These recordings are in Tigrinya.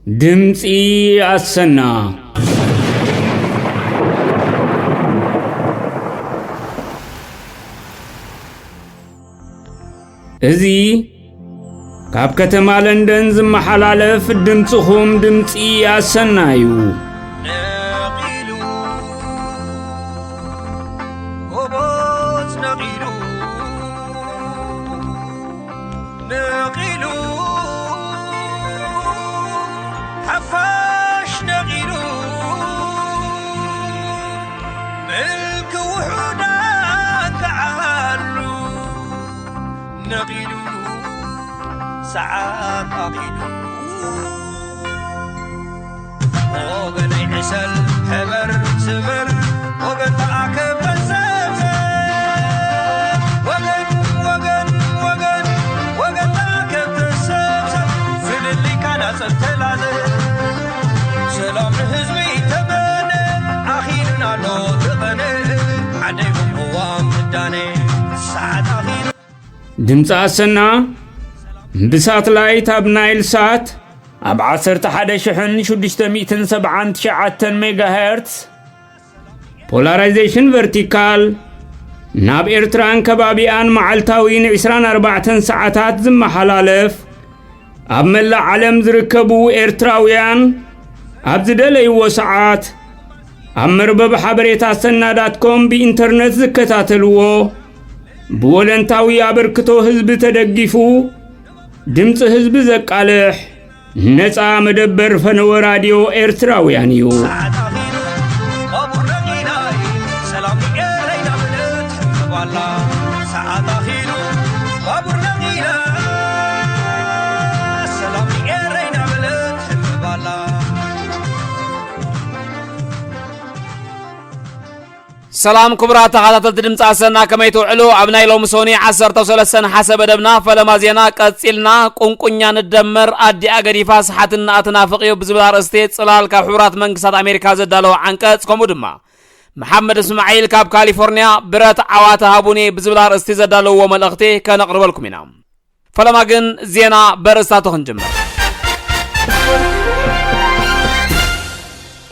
ድምጺ ኣሰና። እዚ ካብ ከተማ ለንደን ዝመሓላለፍ ድምጽኹም ድምጺ ኣሰና እዩ። ነቒሉ፣ ጎቦዝ ነቒሉ፣ ነቒሉ፣ ሓፋሽ ነቒሉ፣ ምልኪ ውሑዳት ተዓሉ፣ ነቒሉ፣ ሰዓት ኣኺሉ። ወገነይ ዕሰል፣ ሕበር፣ ስበር፣ ወገን ተኣከብ፣ ተሰብሰብ። ወገን፣ ወገን፣ ወገን፣ ወገን ተኣከብ፣ ተሰብሰብ። ፍልልይካ ናጸብ ተላዘብ። ሰላም ንህዝቢ ተመነ፣ ኣኺሉና ኣሎ ተቐነ። ዓደይ ቅዋም ምዳነ፣ ሰዓት ኣኺሉ። ድምፂ ኣሰና ብሳትላይት ኣብ ናይል ሳት ኣብ ዓሰርተ ሓደ ሽሕን ሽዱሽተ ሚእትን ሰብዓን ትሽዓተን ሜጋሄርትስ ፖላራይዜሽን ቨርቲካል ናብ ኤርትራን ከባቢኣን መዓልታዊ ንዕስራን ኣርባዕተን ሰዓታት ዝመሓላለፍ፣ ኣብ መላእ ዓለም ዝርከቡ ኤርትራውያን ኣብ ዝደለይዎ ሰዓት ኣብ መርበብ ሓበሬታ ኣሰና ዳት ኮም ብኢንተርነት ዝከታተልዎ፣ ብወለንታዊ ኣበርክቶ ህዝቢ ተደጊፉ ድምፂ ህዝቢ ዘቃልሕ ነፃ መደበር ፈነወ ራድዮ ኤርትራውያን እዩ። ሰዓት ኣኺሉ፣ ባቡር ነቒላ፣ ሰላም ንኤረይ እናበለት ትሕምባላ። ሰዓት ኣኺሉ፣ ባቡር ነቒላ፣ ሰላም ንኤረይ እናበለት ትሕምባላ። ሰላም ክቡራት ተኸታተልቲ ድምፂ ኣሰና፣ ከመይ ትውዕሉ? ኣብ ናይ ሎሚ ሶኒ ዓሰርተ ሰለስተ ነሓሰ መደብና ፈለማ ዜና ቀጺልና። ቁንቁኛ ንደመር፣ ኣዲኣ ገዲፋ ሰሓትና ትናፍቕ እዩ ብዝብል ኣርእስቲ ጽላል ካብ ሕቡራት መንግስታት ኣሜሪካ ዘዳለወ ዓንቀጽ፣ ከምኡ ድማ መሓመድ እስማዒል ካብ ካሊፎርኒያ ብረት ዓዋተ ሃቡኒ ብዝብል ኣርእስቲ ዘዳለውዎ መልእኽቲ ከነቕርበልኩም ኢና። ፈለማ ግን ዜና በርእስታቱ ክንጅምር።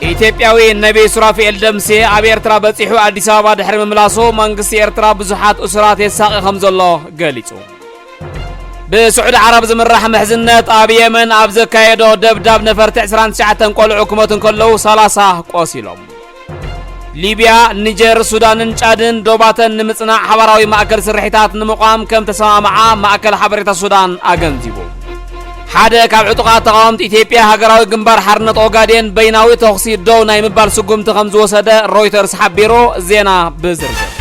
ኢትዮጵያዊ ነቢ ሱራፊኤል ደምሴ ኣብ ኤርትራ በጺሑ ኣዲስ ኣበባ ድሕሪ ምምላሱ መንግስቲ ኤርትራ ብዙሓት እሱራት የሳቒ ከም ዘሎ ገሊጹ። ብስዑዲ ዓረብ ዝምራሕ ምሕዝነት ኣብ የመን ኣብ ዘካየዶ ደብዳብ ነፈርቲ ዕስራን ትሽዓተን ቆልዑ ክሞቱ እንከለዉ ሰላሳ ቆሲሎም። ሊብያ፣ ኒጀር፣ ሱዳንን ጫድን ዶባተን ንምጽናዕ ሓባራዊ ማእከል ስርሒታት ንምቋም ከም ተሰማምዓ ማእከል ሓበሬታ ሱዳን ኣገንዚቡ። ሓደ ካብ ዕጡቓት ተቓወምቲ ኢትዮጵያ ሃገራዊ ግንባር ሓርነት ኦጋዴን በይናዊ ተኹሲ ደው ናይ ምባል ስጉምቲ ከም ዝወሰደ ሮይተርስ ሓቢሩ። ዜና ብዝርዝር።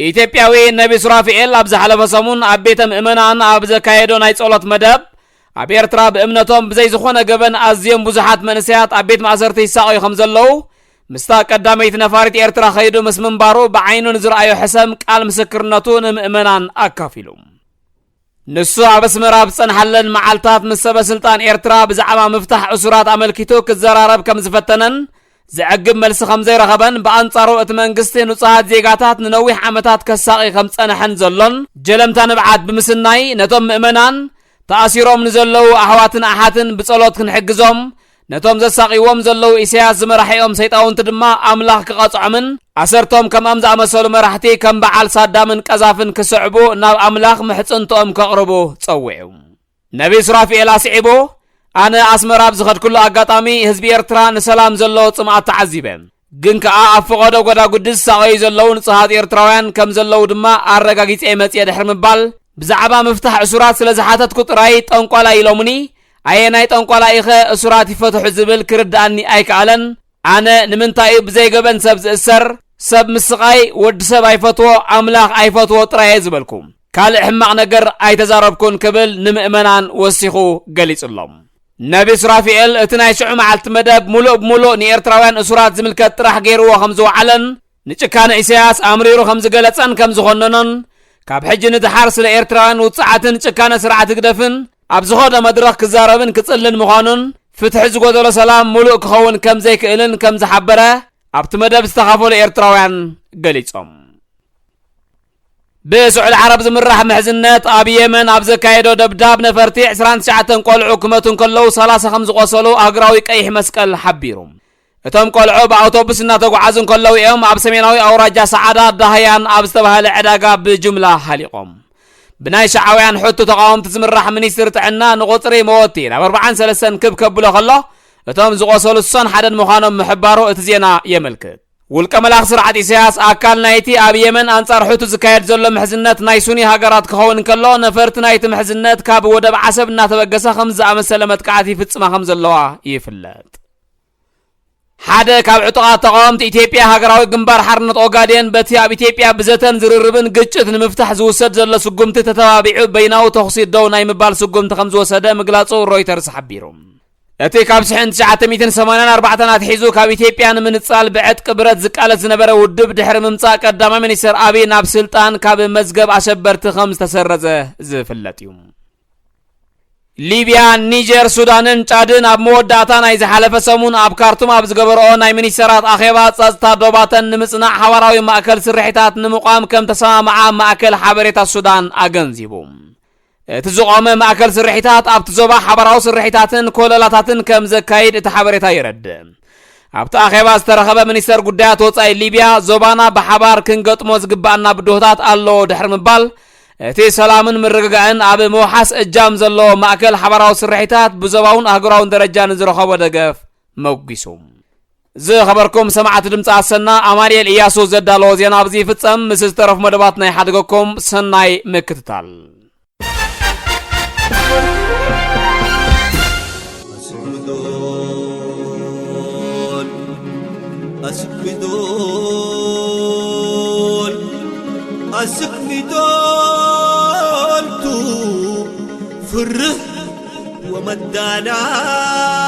ኢትዮጵያዊ ነቢ ሱራፊኤል ኣብ ዝሓለፈ ሰሙን ኣብ ቤተ ምእመናን ኣብ ዘካየዶ ናይ ጸሎት መደብ፣ ኣብ ኤርትራ ብእምነቶም ብዘይ ዝኾነ ገበን ኣዝዮም ብዙሓት መንእሰያት ኣብ ቤት ማእሰርቲ ይሳቐዩ ከም ዘለዉ፣ ምስታ ቀዳመይቲ ነፋሪት ኤርትራ ኸይዱ ምስ ምንባሩ ብዓይኑ ንዝረኣዮ ሕሰም ቃል ምስክርነቱ ንምእመናን ኣካፊሉ። ንሱ ኣብ ኣስመራ ኣብ ዝጸንሓለን መዓልታት ምስ ሰበ ስልጣን ኤርትራ ብዛዕባ ምፍታሕ እሱራት ኣመልኪቱ ክዘራረብ ከም ዝፈተነን ዘዕግብ መልሲ ከም ዘይረኸበን፣ ብኣንጻሩ እቲ መንግስቲ ንጹሃት ዜጋታት ንነዊሕ ዓመታት ከሳቒ ከም ዝጸንሐን ዘሎን ጀለምታ ንብዓት ብምስናይ፣ ነቶም ምእመናን ተኣሲሮም ንዘለዉ ኣሕዋትን ኣሓትን ብጸሎት ክንሕግዞም፣ ነቶም ዘሳቕይዎም ዘለዉ ኢሳያስ ዝመራሕኦም ሰይጣውንቲ ድማ ኣምላኽ ክቐጽዖምን ኣሰርቶም ከምኦም ዝኣመሰሉ መራሕቲ ከም በዓል ሳዳምን ቀዛፍን ክስዕቡ ናብ ኣምላኽ ምሕጽንትኦም ከቕርቡ ጸዊዑ። ነቢ ሱራፊኤል ኣስዒቡ፣ ኣነ ኣስመራ ኣብ ዝኸድኩሉ ኣጋጣሚ ህዝቢ ኤርትራ ንሰላም ዘለዎ ጽምኣት ተዓዚበ። ግን ከኣ ኣብ ፈቐዶ ጎዳጉዲ ዝሳቐዩ ዘለዉ ንጹሃት ኤርትራውያን ከም ዘለዉ ድማ ኣረጋጊጸ መጽየ ድሕሪ ምባል፣ ብዛዕባ ምፍታሕ እሱራት ስለ ዝሓተትኩ ጥራይ ጠንቋላይ ኢሎምኒ፣ ኣየናይ ጠንቋላ ኢኸ እሱራት ይፈትሑ ዝብል ክርድኣኒ ኣይከኣለን። ኣነ ንምንታይ እዩ ብዘይ ገበን ሰብ ዝእሰር? ሰብ ምስቓይ ወዲ ሰብ ኣይፈትዎ፣ ኣምላኽ ኣይፈትዎ ጥራይ እየ ዝበልኩ። ካልእ ሕማቕ ነገር ኣይተዛረብኩን ክብል ንምእመናን ወሲኹ ገሊጹሎም። ነቢ ሱራፊኤል እቲ ናይ ሽዑ መዓልቲ መደብ ሙሉእ ብሙሉእ ንኤርትራውያን እሱራት ዝምልከት ጥራሕ ገይርዎ ከም ዝወዓለን ንጭካነ ኢሳያስ ኣምሪሩ ከም ዝገለጸን ከም ዝኾነኖን፣ ካብ ሕጂ ንደሓር ስለ ኤርትራውያን ውጽዓትን ጭካነ ስርዓት ህግደፍን ኣብ ዝኾነ መድረኽ ክዛረብን ክጽልን ምዃኑን፣ ፍትሒ ዝጎደሎ ሰላም ሙሉእ ክኸውን ከም ዘይክእልን ከም ዝሓበረ ኣብቲ መደብ ዝተኻፈሉ ኤርትራውያን ገሊጾም። ብስዑዲ ዓረብ ዝምራሕ ምሕዝነት ኣብ የመን ኣብ ዘካየዶ ደብዳብ ነፈርቲ ዕስራን ትሽዓተን ቆልዑ ክመቱ እንከለዉ ሰላሳ ከም ዝቖሰሉ ኣህጉራዊ ቀይሕ መስቀል ሓቢሩ። እቶም ቆልዑ ብኣውቶቡስ እናተጓዓዙ እንከለዉ እዮም ኣብ ሰሜናዊ ኣውራጃ ሰዓዳ ዳህያን ኣብ ዝተባህለ ዕዳጋ ብጅምላ ሃሊቖም። ብናይ ሸዓውያን ሕቱ ተቓወምቲ ዝምራሕ ሚኒስትሪ ጥዕና ንቑጽሪ መወቲ ናብ ኣርብዓን ሰለስተን ክብ ከብሎ ከሎ እቶም ዝቖሰሉ ስሳን ሓደን ምዃኖም ምሕባሩ እቲ ዜና የመልክት። ውልቀ መላኽ ስርዓት ኢሳያስ ኣካል ናይቲ ኣብ የመን ኣንጻር ሕቱ ዝካየድ ዘሎ ምሕዝነት ናይ ሱኒ ሃገራት ክኸውን እንከሎ ነፈርቲ ናይቲ ምሕዝነት ካብ ወደብ ዓሰብ እናተበገሳ ከም ዝኣመሰለ መጥቃዕቲ ይፍጽማ ከም ዘለዋ ይፍለጥ። ሓደ ካብ ዕጡቓት ተቓወምቲ ኢትዮጵያ ሃገራዊ ግንባር ሓርነት ኦጋዴን በቲ ኣብ ኢትዮጵያ ብዘተን ዝርርብን ግጭት ንምፍታሕ ዝውሰድ ዘሎ ስጉምቲ ተተባቢዑ በይናዊ ተኹሲ ደው ናይ ምባል ስጉምቲ ከም ዝወሰደ ምግላጹ ሮይተርስ ሓቢሩ። እቲ ካብ ሽሕን ትሽዓተ ሚእትን ሰማንያን ኣርባዕተን ኣትሒዙ ካብ ኢትዮጵያ ንምንጻል ብዕጥቂ ብረት ዝቃለስ ዝነበረ ውድብ ድሕሪ ምምጻእ ቀዳማይ ሚኒስትር ኣቢይ ናብ ስልጣን ካብ መዝገብ ኣሸበርቲ ከም ዝተሰረዘ ዝፍለጥ እዩ። ሊብያ፣ ኒጀር፣ ሱዳንን ጫድን ኣብ መወዳእታ ናይ ዝሓለፈ ሰሙን ኣብ ካርቱም ኣብ ዝገበረኦ ናይ ሚኒስተራት ኣኼባ ጸጥታ ዶባተን ንምጽናዕ ሓባራዊ ማእከል ስርሒታት ንምቋም ከም ተሰማምዓ ማእከል ሓበሬታ ሱዳን ኣገንዚቡ። እቲ ዝቖመ ማእከል ስርሒታት ኣብቲ ዞባ ሓባራዊ ስርሒታትን ኮለላታትን ከም ዘካይድ እቲ ሓበሬታ የረድእ። ኣብቲ ኣኼባ ዝተረኸበ ሚኒስተር ጉዳያት ወጻኢ ሊብያ፣ ዞባና ብሓባር ክንገጥሞ ዝግባኣና ብድሆታት ኣለዎ ድሕሪ ምባል፣ እቲ ሰላምን ምርግጋእን ኣብ ምውሓስ እጃም ዘለዎ ማእከል ሓባራዊ ስርሒታት ብዞባውን ኣህጉራውን ደረጃ ንዝረኸቦ ደገፍ መጒሱ። ዝኸበርኩም ሰማዕቲ ድምፂ ኣሰና፣ ኣማኑኤል እያሱ ዘዳለዎ ዜና ኣብዚ ይፍጸም። ምስ ዝተረፉ መደባት ናይ ሓድገኩም ሰናይ ምክትታል። ኣስሚዶል፣ ኣስሚዶል፣ ኣስሚዶልቱ ፍርህ ወመዳናን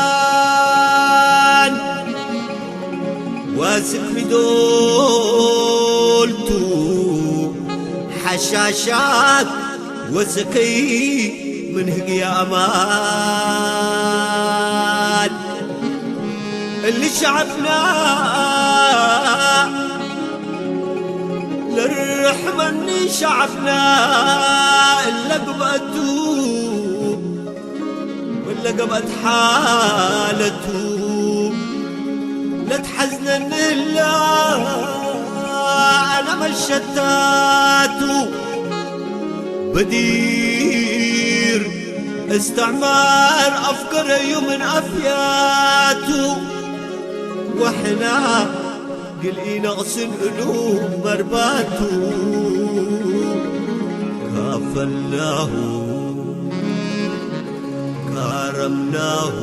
ወስክሚዶልቱ ሓሻሻት ወሰከይ ምን ህግያ ኣማን እሊ ሸዓብና ለርሕመኒ ሸዓብና እለ ግብኣቱ ወለ ገብአት ሓለቱ ለትሐዝነኒ ህላ አነ መሸታቱ በዲር እስትዕማር አፍገረዩ ምን አፍያቱ ወሕና ግልኢ ነቕስን እሉ መርባቱ ካፈልናሁ ካረምናሁ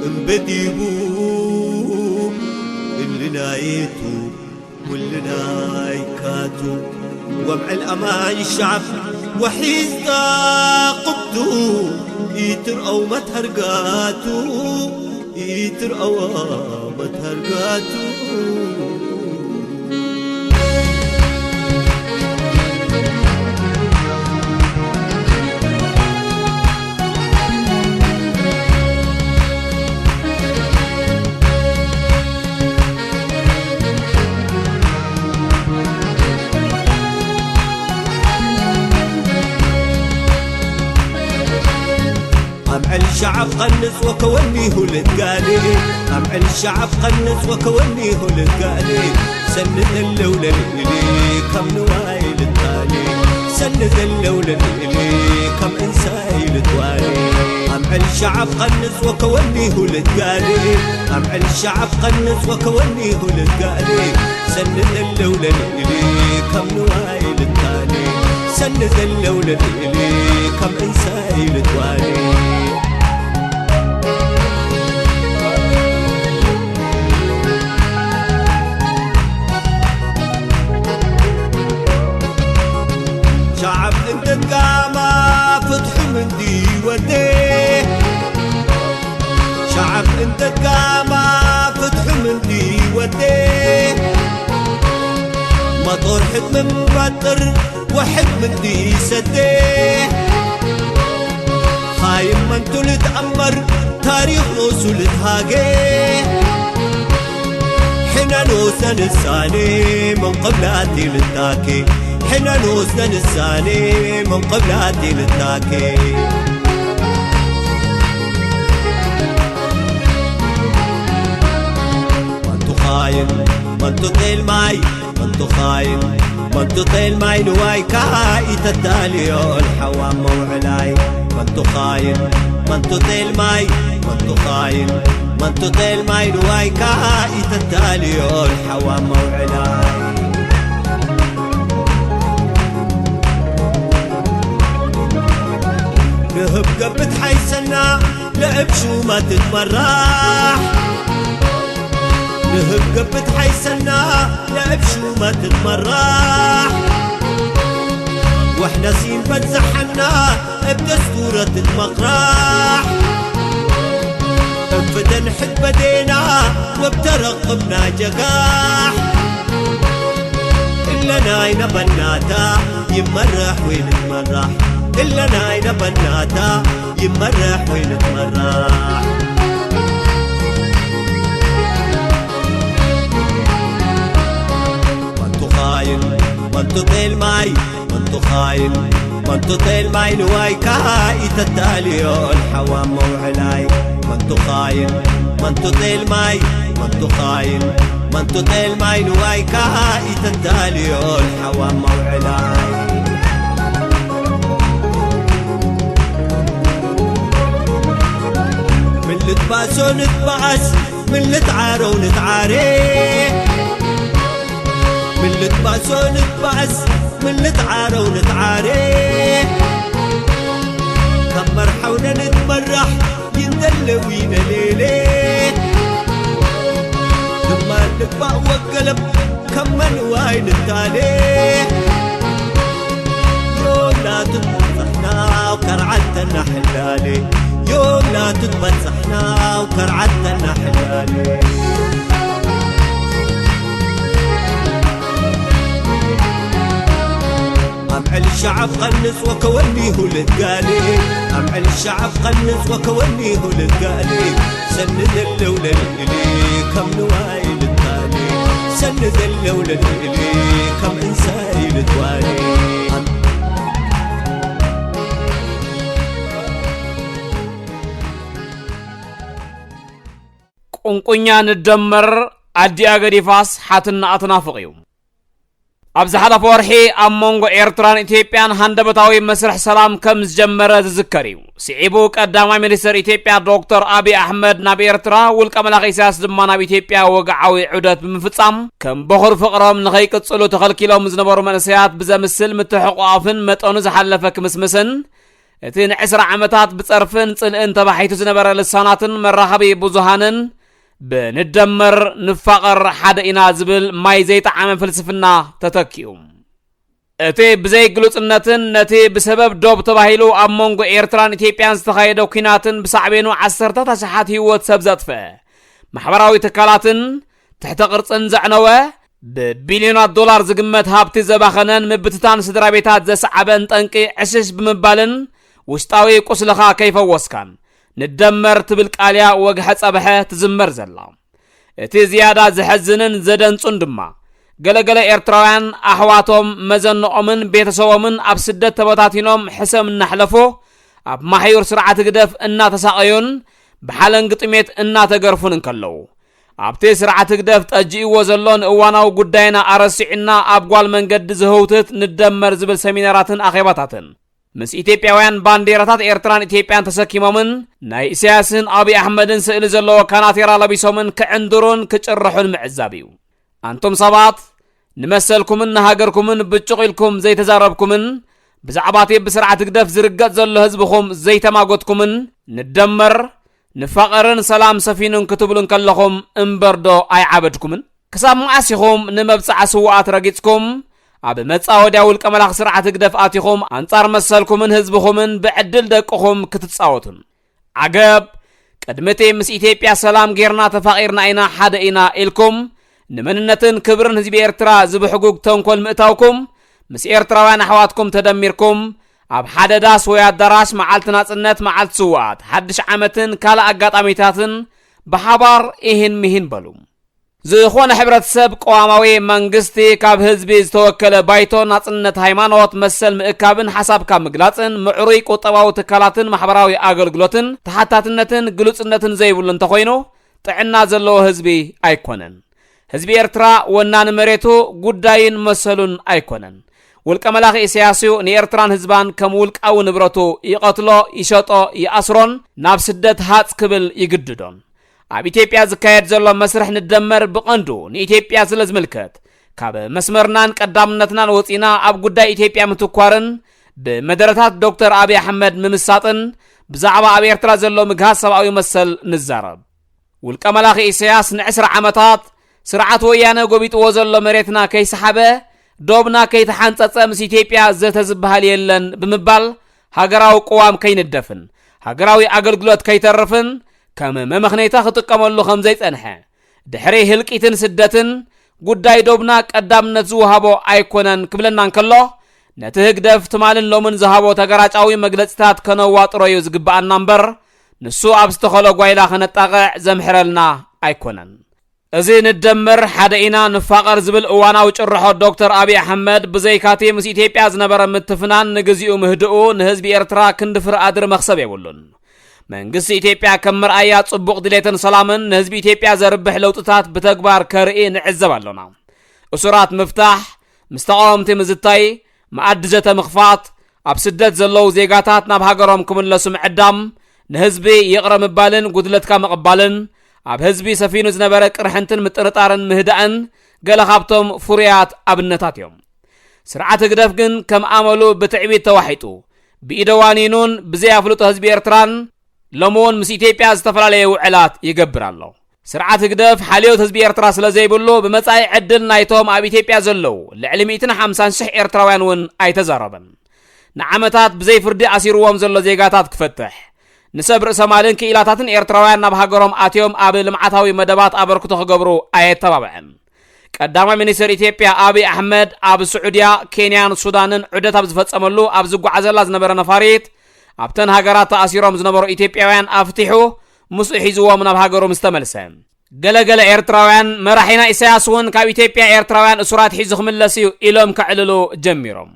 እምበዲቡ እልናየቱ ኩልናይ ካቱ ወምዕል ኣማን ሸዓብ ወሒዝካ ቁብቱ ኢትርአው መተርጋቱ ኢትርአዋ መተርጋቱ ኣምዕል ሸዓብ ቐንጽ ወከወኒሁ ልትጋሌ ኣምዕል ሸዓብ ቐንጽ ወከወኒሁ ልትጋሌ ሰንደለው ለልኢሌ ከም ንዋይ ልታሌ ሰንደለው ለልኢሌ ከም እንሳይ ልትዋሌ ኣምዕል ሸዓብ ቐንጽ ወከወኒሁ ልትጋሌ ኣምዕል ሸዓብ ቐንጽ ወከወኒሁ ልትጋሌ ሰንደለው ለልኢሌ ከም ንዋይ ልታሌ ሰንደለው ለልኢሌ ከም እንሳይ ልትዋሌ ሸዓብ እንተትጋማ ፍትሑ ምንዲ ወዴ ሸዓብ እንተትጋማ ፍትሑ ምንዲ ወዴ መጦር ሕትምን ባጥር ወሕድ ምንዲ ሰዴ ኻይም መንቱ ልትኣመር ታሪኽ ኖሱ ልትሃጌ ሕነኖ ሰንሳኔ ምን ቐብላት ልታኬ ሕነ ንኡስ ነንሳኔ ምን ቅብላቲ ንታኬ። መንቱ ኻይን መንቱ ጤልማይ መንቱ ኻይን መንቱ ጤልማይ ንዋይካ ኢተዳልዮ ንሓዋ መውዕላይ። መንቱ ኻይን መንቱ ጤልማይ መንቱ ኻይን መንቱ ጤልማይ ንዋይካ ኢተዳልዮ ንሓዋ መውዕላይ። ንህብ ገብት ሓይሰና ለእብ ሹመት ትመራሕ። ንህብ ገብት ሓይሰና ለእብ ሹመት ትመራሕ። ወሕነ ሲን በዝሓና እብ ደስቱረት ትመቕራሕ። እንፍተን ሕድ በዴና ወብተረቕብና ጀጋሕ። እለናይ ነበናታ ይመራሕ ወይ ንትመራሕ። እለናይ ነበናታ ይመራሕ ወይ ንትመራሕ። መንቱ ኻይን መንቱ ጤልማይ መንቱ ኻይን መንቱ ጤልማይ ንዋይካ ኢተዳልዮ ንሓዋ መውዕላይ። መንቱ ኻይን መንቱ ጤልማይ መንቱ ኻይን መንቱ ጤልማይ ንዋይካ ኢተዳልዮ ንሓዋ መውዕላይ። ምን ልትባሶ ንትባኣስ ምን ልትዓረው ንትዓሬ። ምን ልትባሶ ንትባኣስ ምን ልትዓረው ንትዓሬ። ካብ መርሓውነ ንትመራሕ ይንደለው ይነሌሌ። ድማ ልባእ ወገለብ ከም መንዋይ ንታሌ። ዮም ላትት በጽሕና ከርዓተና ሕላሌ። ዮም ላትት በጽሕና ከርዓተና ሕላሌ። ኣምዕል ሸዓብ ቐንጽ ወከወኒሁ ልትጋሌ። ኣምዕል ሸዓብ ቐንጽ ወከወኒሁ ልትጋሌ። ሰኒ ዘለው ለልእሊ ከም ንዋይ ልታሌ። ሰኒ ዘለው ለልእሊ ከም እንሳይ ልትዋሌ። ቁንቁኛ ንደመር ኣዲኣ ገዲፋስ ሓትናኣ ትናፍቕ እዩ። ኣብ ዝሓለፈ ወርሒ ኣብ መንጎ ኤርትራን ኢትዮጵያን ሃንደበታዊ መስርሕ ሰላም ከም ዝጀመረ ዝዝከር እዩ። ስዒቡ ቀዳማይ ሚኒስትር ኢትዮጵያ ዶክተር ኣብይ ኣሕመድ ናብ ኤርትራ፣ ውልቀ መላኺ ኢሳያስ ድማ ናብ ኢትዮጵያ ወግዓዊ ዑደት ብምፍጻም ከም በኹር ፍቕሮም ንኸይቅጽሉ ተኸልኪሎም ዝነበሩ መንእሰያት ብዘምስል ምትሕቑቓፍን መጠኑ ዝሓለፈ ክምስምስን እቲ ንዕስራ ዓመታት ብጸርፍን ጽልእን ተባሒቱ ዝነበረ ልሳናትን መራኸቢ ብዙሃንን ብንደመር ንፋቐር ሓደ ኢና ዝብል ማይ ዘይጠዓመ ፍልስፍና ተተኪኡ። እቲ ብዘይ ግሉጽነትን ነቲ ብሰበብ ዶብ ተባሂሉ ኣብ መንጎ ኤርትራን ኢትዮጵያን ዝተኻየደ ኲናትን ብሳዕቤኑ ዓሰርታት ኣሽሓት ህይወት ሰብ ዘጥፍአ፣ ማሕበራዊ ትካላትን ትሕተ ቅርጽን ዘዕነወ፣ ብቢልዮናት ዶላር ዝግመት ሃብቲ ዘባኸነን ምብትታን ስድራ ቤታት ዘሰዓበን ጠንቂ ዕሽሽ ብምባልን ውሽጣዊ ቁስልኻ ከይፈወስካን ንደመር ትብል ቃልያ ወግሐ ጸብሐ ትዝመር ዘላ። እቲ ዝያዳ ዘሐዝንን ዘደንጹን ድማ፣ ገለገለ ኤርትራውያን ኣሕዋቶም፣ መዘንኦምን ቤተሰቦምን ኣብ ስደት ተበታቲኖም ሕሰም እናሕለፉ፣ ኣብ ማሕዩር ስርዓት ህግደፍ እናተሳቐዩን ብሓለንጊ ጥሜት እናተገርፉን እንከለዉ፣ ኣብቲ ስርዓት ህግደፍ ጠጂእዎ ዘሎ ንእዋናዊ ጉዳይና ኣረሲዑና ኣብ ጓል መንገዲ ዝህውትት ንደመር ዝብል ሰሚናራትን ኣኼባታትን፣ ምስ ኢትዮጵያውያን ባንዴራታት ኤርትራን ኢትዮጵያን ተሰኪሞምን ናይ ኢሳያስን ኣብይ ኣሕመድን ስእሊ ዘለዎ ካናቴራ ለቢሶምን ክዕንድሩን ክጭርሑን ምዕዛብ እዩ። ኣንቱም ሰባት፣ ንመሰልኩምን ንሃገርኩምን ብጭቕ ኢልኩም ዘይተዛረብኩምን ብዛዕባ እቲ ብስርዓት ህግደፍ ዝርገጽ ዘሎ ህዝብኹም ዘይተማጎትኩምን ንደመር፣ ንፋቐርን ሰላም ሰፊኑን ክትብሉ እንከለኹም እምበርዶ ኣይዓበድኩምን? ክሳብ መዓስ ኢኹም ንመብጽዓ ስዉኣት ረጊጽኩም፣ ኣብ መጻወድያ ውልቀ መላኺ ስርዓት ህግደፍ ኣቲኹም ኣንጻር መሰልኩምን ህዝብኹምን ብዕድል ደቅኹም ክትጻወቱን? ዓገብ! ቅድሚ እቲ ምስ ኢትዮጵያ ሰላም ጌርና ተፋቒርና ኢና ሓደ ኢና ኢልኩም ንመንነትን ክብርን ህዝቢ ኤርትራ ዝብሕጉግ ተንኮል ምእታውኩም፣ ምስ ኤርትራውያን ኣሕዋትኩም ተደሚርኩም ኣብ ሓደ ዳስ ወይ ኣዳራሽ መዓልቲ ናጽነት መዓልቲ ስዉኣት ሓድሽ ዓመትን ካልእ ኣጋጣሚታትን ብሓባር ኢሂን ምሂን በሉ። ዝኾነ ሕብረተሰብ ቅዋማዊ መንግስቲ ካብ ህዝቢ ዝተወከለ ባይቶ ናጽነት ሃይማኖት መሰል ምእካብን ሓሳብካ ምግላጽን ምዕሩይ ቁጠባዊ ትካላትን ማሕበራዊ ኣገልግሎትን ተሓታትነትን ግሉጽነትን ዘይብሉ እንተኾይኑ ጥዕና ዘለዎ ህዝቢ ኣይኮነን። ህዝቢ ኤርትራ ወናኒ መሬቱ ጉዳይን መሰሉን ኣይኮነን። ውልቀ መላኺ ኢሳያስ እዩ ንኤርትራን ህዝባን ከም ውልቃዊ ንብረቱ ይቐትሎ፣ ይሸጦ፣ ይኣስሮን ናብ ስደት ሃጽ ክብል ይግድዶን። ኣብ ኢትዮጵያ ዝካየድ ዘሎ መስርሕ ንደመር ብቐንዱ ንኢትዮጵያ ስለ ዝምልከት ካብ መስመርናን ቀዳምነትናን ወጺና ኣብ ጉዳይ ኢትዮጵያ ምትኳርን ብመደረታት ዶክተር ኣብይ ኣሕመድ ምምሳጥን ብዛዕባ ኣብ ኤርትራ ዘሎ ምግሃስ ሰብኣዊ መሰል ንዛረብ። ውልቀ መላኺ ኢሳያስ ንዕስራ ዓመታት ስርዓት ወያነ ጎቢጥዎ ዘሎ መሬትና ከይሰሓበ፣ ዶብና ከይተሓንጸጸ ምስ ኢትዮጵያ ዘተ ዝበሃል የለን ብምባል ሃገራዊ ቅዋም ከይንደፍን ሃገራዊ ኣገልግሎት ከይተርፍን ከም መመኽነይታ ክጥቀመሉ ከም ዘይጸንሐ፣ ድሕሪ ህልቂትን ስደትን ጉዳይ ዶብና ቀዳምነት ዝወሃቦ ኣይኮነን ክብለና እንከሎ፣ ነቲ ህግደፍ ትማልን ሎምን ዝሃቦ ተገራጫዊ መግለጺታት ከነዋጥሮ'ዩ ዝግብኣና እምበር፣ ንሱ ኣብ ዝተኸሎ ጓይላ ከነጣቕዕ ዘምሕረልና ኣይኮነን። እዚ ንደመር፣ ሓደ ኢና፣ ንፋቐር ዝብል እዋናዊ ጭርሖ ዶክተር ኣብይ ኣሕመድ፣ ብዘይካቲ ምስ ኢትዮጵያ ዝነበረ ምትፍናን ንግዚኡ ምህድኡ ንህዝቢ ኤርትራ ክንዲ ፍረ ኣድሪ መኽሰብ የብሉን። መንግስቲ ኢትዮጵያ ከም መርኣያ ጽቡቕ ድሌትን ሰላምን ንህዝቢ ኢትዮጵያ ዘርብሕ ለውጥታት ብተግባር ከርኢ ንዕዘብ ኣሎና። እሱራት ምፍታሕ፣ ምስ ተቓወምቲ ምዝታይ፣ መኣዲ ዘተ ምኽፋት፣ ኣብ ስደት ዘለዉ ዜጋታት ናብ ሃገሮም ክምለሱ ምዕዳም፣ ንህዝቢ ይቕረ ምባልን ጉድለትካ ምቕባልን፣ ኣብ ህዝቢ ሰፊኑ ዝነበረ ቅርሕንትን ምጥርጣርን ምህዳእን ገለ ካብቶም ፍሩያት ኣብነታት እዮም። ስርዓት ህግደፍ ግን ከም ኣመሉ ብትዕቢት ተዋሒጡ፣ ብኢደ ዋኒኑን ብዘይ ኣፍልጦ ህዝቢ ኤርትራን ሎሚ እውን ምስ ኢትዮጵያ ዝተፈላለየ ውዕላት ይገብር ኣሎ። ስርዓት ህግደፍ ሓልዮት ህዝቢ ኤርትራ ስለ ዘይብሉ፣ ብመጻኢ ዕድል ናይቶም ኣብ ኢትዮጵያ ዘለዉ ልዕሊ ሚእትን ሓምሳን ሽሕ ኤርትራውያን እውን ኣይተዛረበን። ንዓመታት ብዘይ ፍርዲ ኣሲርዎም ዘሎ ዜጋታት ክፈትሕ፣ ንሰብ ርእሰ ማልን ክኢላታትን ኤርትራውያን ናብ ሃገሮም ኣትዮም ኣብ ልምዓታዊ መደባት ኣበርክቶ ክገብሩ ኣየተባብዐን። ቀዳማይ ሚኒስትር ኢትዮጵያ ኣብይ ኣሕመድ ኣብ ስዑድያ፣ ኬንያን ሱዳንን ዑደት ኣብ ዝፈጸመሉ ኣብ ዝጓዓዘላ ዝነበረ ነፋሪት፣ ኣብተን ሃገራት ተኣሲሮም ዝነበሩ ኢትዮጵያውያን ኣፍቲሑ ምስኡ ሒዝዎም ናብ ሃገሩ ምስ ተመልሰ፣ ገለገለ ኤርትራውያን መራሒና ኢሳያስ እውን ካብ ኢትዮጵያ ኤርትራውያን እሱራት ሒዙ ክምለስ እዩ ኢሎም ከዕልሉ ጀሚሮም።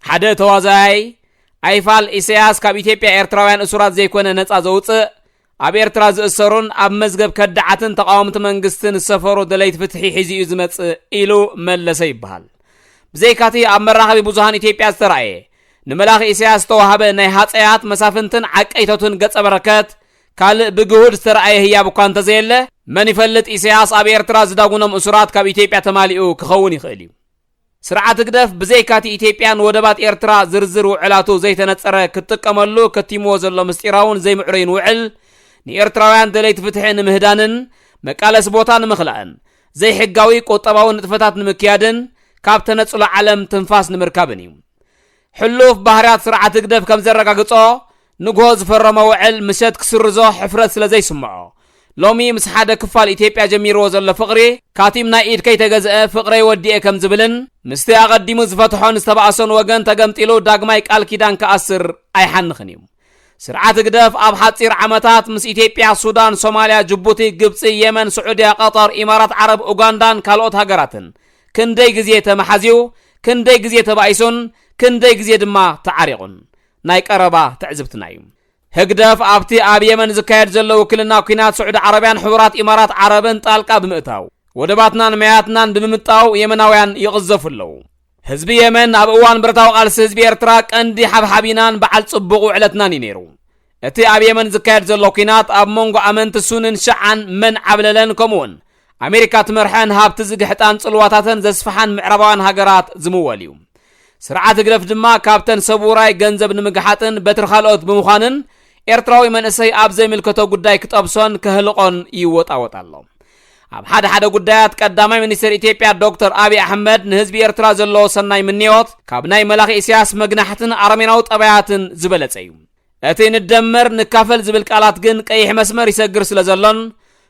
ሓደ ተዋዛያይ፣ ኣይፋል ኢሳያስ ካብ ኢትዮጵያ ኤርትራውያን እሱራት ዘይኮነ ነጻ ዘውጽእ፣ ኣብ ኤርትራ ዝእሰሩን ኣብ መዝገብ ከዳዓትን ተቓወምቲ መንግስትን ዝሰፈሩ ደለይቲ ፍትሒ ሒዙ እዩ ዝመጽእ ኢሉ መለሰ ይበሃል። ብዘይካቲ ኣብ መራኸቢ ብዙሃን ኢትዮጵያ ዝተራእየ ንመላኺ ኢሳያስ ዝተዋህበ ናይ ሃጸያት መሳፍንትን ዓቀይቶትን ገጸ በረከት ካልእ ብግሁድ ዝተራእየ ህያብ እኳ እንተዘየለ፣ መን ይፈልጥ ኢሳያስ ኣብ ኤርትራ ዝዳጉኖም እሱራት ካብ ኢትዮጵያ ተማሊኡ ክኸውን ይኽእል እዩ። ስርዓት ህግደፍ ብዘይካቲ ኢትዮጵያን ወደባት ኤርትራ ዝርዝር ውዕላቱ ዘይተነጸረ ክትጥቀመሉ ከቲምዎ ዘሎ ምስጢራውን ዘይምዕሩይን ውዕል ንኤርትራውያን ደለይቲ ፍትሒ ንምህዳንን መቃለሲ ቦታ ንምኽላእን ዘይሕጋዊ ቁጠባዊ ንጥፈታት ንምክያድን ካብ ተነጽሎ ዓለም ትንፋስ ንምርካብን እዩ። ሕሉፍ ባህርያት ስርዓት ህግደፍ ከም ዘረጋግጾ፣ ንግሆ ዝፈረሞ ውዕል ምሸት ክስርዞ ሕፍረት ስለ ዘይስምዖ፣ ሎሚ ምስ ሓደ ክፋል ኢትዮጵያ ጀሚርዎ ዘሎ ፍቕሪ፣ ካቲም ናይ ኢድ ከይተገዝአ ፍቕረይ ወዲኤ ከም ዝብልን፣ ምስቲ ኣቐዲሙ ዝፈትሖን ዝተባእሶን ወገን ተገምጢሉ ዳግማይ ቃል ኪዳን ክኣስር ኣይሓንኽን እዩ። ስርዓት ህግደፍ ኣብ ሓጺር ዓመታት ምስ ኢትዮጵያ፣ ሱዳን፣ ሶማልያ፣ ጅቡቲ፣ ግብጺ፣ የመን፣ ስዑድያ፣ ቀጠር፣ ኢማራት ዓረብ፣ ኡጋንዳን ካልኦት ሃገራትን ክንደይ ግዜ ተመሓዝዩ፣ ክንደይ ግዜ ተባኢሱን ክንደይ ግዜ ድማ ተዓሪቑን ናይ ቀረባ ትዕዝብትና እዩ። ህግደፍ ኣብቲ ኣብ የመን ዝካየድ ዘሎ ውክልና ኲናት ስዑዲ ዓረብያን ሕቡራት ኢማራት ዓረብን ጣልቃ ብምእታው፣ ወደባትናን ማያትናን ብምምጣው የመናውያን ይቕዘፉ ኣለዉ። ህዝቢ የመን ኣብ እዋን ብረታዊ ቃልሲ ህዝቢ ኤርትራ ቀንዲ ሓብሓቢናን በዓል ጽቡቕ ውዕለትናን እዩ ነይሩ። እቲ ኣብ የመን ዝካየድ ዘሎ ኲናት ኣብ መንጎ ኣመንቲ ሱንን ሽዓን መን ዓብለለን ከምኡውን ኣሜሪካ ትመርሐን ሃብቲ ዝግሕጣን ጽልዋታተን ዘስፍሓን ምዕራባውያን ሃገራት ዝምወል እዩ። ስርዓት ህግደፍ ድማ ካብተን ሰብ ውራይ ገንዘብ ንምግሓጥን በትሪ ካልኦት ብምዃንን ኤርትራዊ መንእሰይ ኣብ ዘይምልከቶ ጉዳይ ክጠብሶን ከህልቖን ይወጣወጥ ኣሎ። ኣብ ሓደ ሓደ ጉዳያት ቀዳማይ ሚኒስትር ኢትዮጵያ ዶክተር ኣብይ ኣሕመድ ንህዝቢ ኤርትራ ዘለዎ ሰናይ ምንዮት ካብ ናይ መላኺ ኢሳያስ መግናሕትን ኣረሜናዊ ጠባያትን ዝበለጸ እዩ። እቲ ንደመር ንካፈል ዝብል ቃላት ግን ቀይሕ መስመር ይሰግር ስለ ዘሎን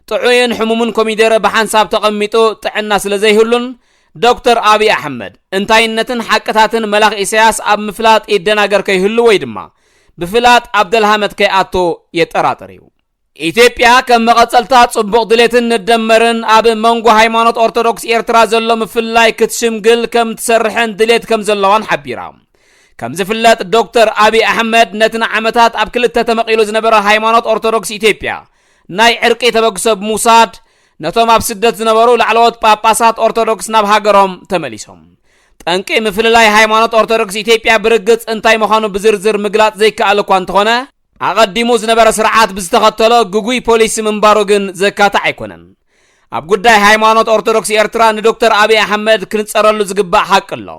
ጥዑይን ሕሙምን ኮሚደረ ብሓንሳብ ተቐሚጡ ጥዕና ስለ ዘይህሉን ዶክተር ኣብይ ኣሕመድ እንታይነትን ሓቅታትን መላኺ ኢሳያስ ኣብ ምፍላጥ ይደናገር ከይህሉ ወይ ድማ ብፍላጥ ኣብ ደልሃመት ከይኣቱ የጠራጥር እዩ። ኢትዮጵያ ከም መቐጸልታ ጽቡቕ ድሌትን ንደመርን ኣብ መንጎ ሃይማኖት ኦርቶዶክስ ኤርትራ ዘሎ ምፍልላይ ክትሽምግል ከም ትሰርሕን ድሌት ከም ዘለዋን ሓቢራ። ከም ዝፍለጥ ዶክተር ኣብይ ኣሕመድ ነቲ ንዓመታት ኣብ ክልተ ተመቒሉ ዝነበረ ሃይማኖት ኦርቶዶክስ ኢትዮጵያ ናይ ዕርቂ ተበግሶ ብምውሳድ ነቶም ኣብ ስደት ዝነበሩ ላዕለዎት ጳጳሳት ኦርቶዶክስ ናብ ሃገሮም ተመሊሶም። ጠንቂ ምፍልላይ ሃይማኖት ኦርቶዶክስ ኢትዮጵያ ብርግጽ እንታይ ምዃኑ ብዝርዝር ምግላጽ ዘይከኣል እኳ እንተኾነ፣ ኣቐዲሙ ዝነበረ ስርዓት ብዝተኸተሎ ግጉይ ፖሊሲ ምንባሩ ግን ዘካትዕ ኣይኮነን። ኣብ ጉዳይ ሃይማኖት ኦርቶዶክስ ኤርትራ ንዶክተር ኣብይ ኣሕመድ ክንጸረሉ ዝግባእ ሓቂ ኣሎ።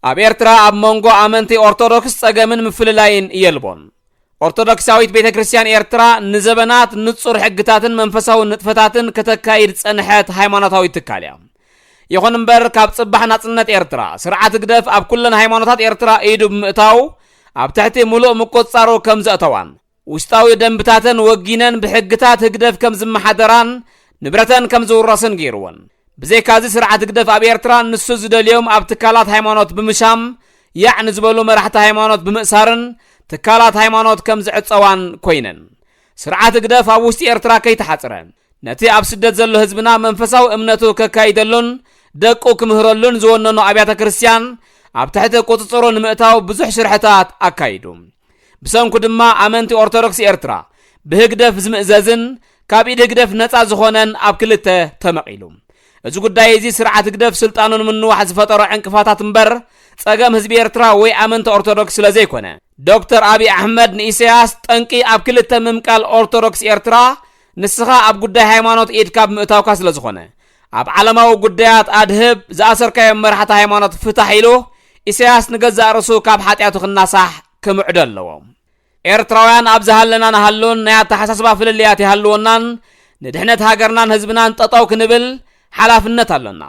ኣብ ኤርትራ ኣብ መንጎ ኣመንቲ ኦርቶዶክስ ጸገምን ምፍልላይን የልቦን። ኦርቶዶክሳዊት ቤተ ክርስቲያን ኤርትራ ንዘበናት ንጹር ሕግታትን መንፈሳዊ ንጥፈታትን ከተካይድ ጸንሐት ሃይማኖታዊት ትካል እያ። ይኹን እምበር፣ ካብ ጽባሕ ናጽነት ኤርትራ፣ ስርዓት ህግደፍ ኣብ ኩለን ሃይማኖታት ኤርትራ ኢዱ ብምእታው፣ ኣብ ትሕቲ ምሉእ ምቁጽጻሩ ከም ዘእተዋን፣ ውሽጣዊ ደንብታተን ወጊነን ብሕግታት ህግደፍ ከም ዝመሓደራን ንብረተን ከም ዝውረስን ገይርወን። ብዘይካዚ፣ ስርዓት ህግደፍ ኣብ ኤርትራ ንሱ ዝደልዮም ኣብ ትካላት ሃይማኖት ብምሻም፣ ያዕ ንዝበሉ መራሕቲ ሃይማኖት ብምእሳርን ትካላት ሃይማኖት ከም ዝዕጸዋን ኮይነን። ስርዓት ህግደፍ ኣብ ውሽጢ ኤርትራ ከይተሓጽረ፣ ነቲ ኣብ ስደት ዘሎ ህዝብና መንፈሳዊ እምነቱ ከካይደሉን ደቁ ክምህረሉን ዝወነኖ ኣብያተ ክርስቲያን ኣብ ትሕቲ ቁጽጽሩ ንምእታው ብዙሕ ሽርሕታት ኣካይዱ። ብሰንኩ ድማ ኣመንቲ ኦርቶዶክስ ኤርትራ ብህግደፍ ዝምእዘዝን ካብ ኢድ ህግደፍ ነጻ ዝኾነን ኣብ ክልተ ተመቒሉ። እዚ ጉዳይ እዚ ስርዓት ህግደፍ ስልጣኑ ንምንዋሕ ዝፈጠሮ ዕንቅፋታት እምበር ጸገም ህዝቢ ኤርትራ ወይ ኣመንቲ ኦርቶዶክስ ስለ ዘይኮነ፣ ዶክተር ኣብይ ኣሕመድ ንኢሳያስ ጠንቂ ኣብ ክልተ ምምቃል ኦርቶዶክስ ኤርትራ ንስኻ ኣብ ጉዳይ ሃይማኖት ኢድካ ብምእታውካ ስለ ዝኾነ፣ ኣብ ዓለማዊ ጉዳያት ኣድህብ፣ ዝኣሰርካዮም መራሕቲ ሃይማኖት ፍታሕ ኢሉ ኢሳያስ ንገዛእ ርእሱ ካብ ሓጢኣቱ ክናሳሕ ክምዕዶ ኣለዎ። ኤርትራውያን ኣብ ዝሃለና ንሃሉን ናይ ኣተሓሳስባ ፍልልያት ይሃልወናን ንድሕነት ሃገርናን ህዝብናን ጠጠው ክንብል ሓላፍነት ኣሎና።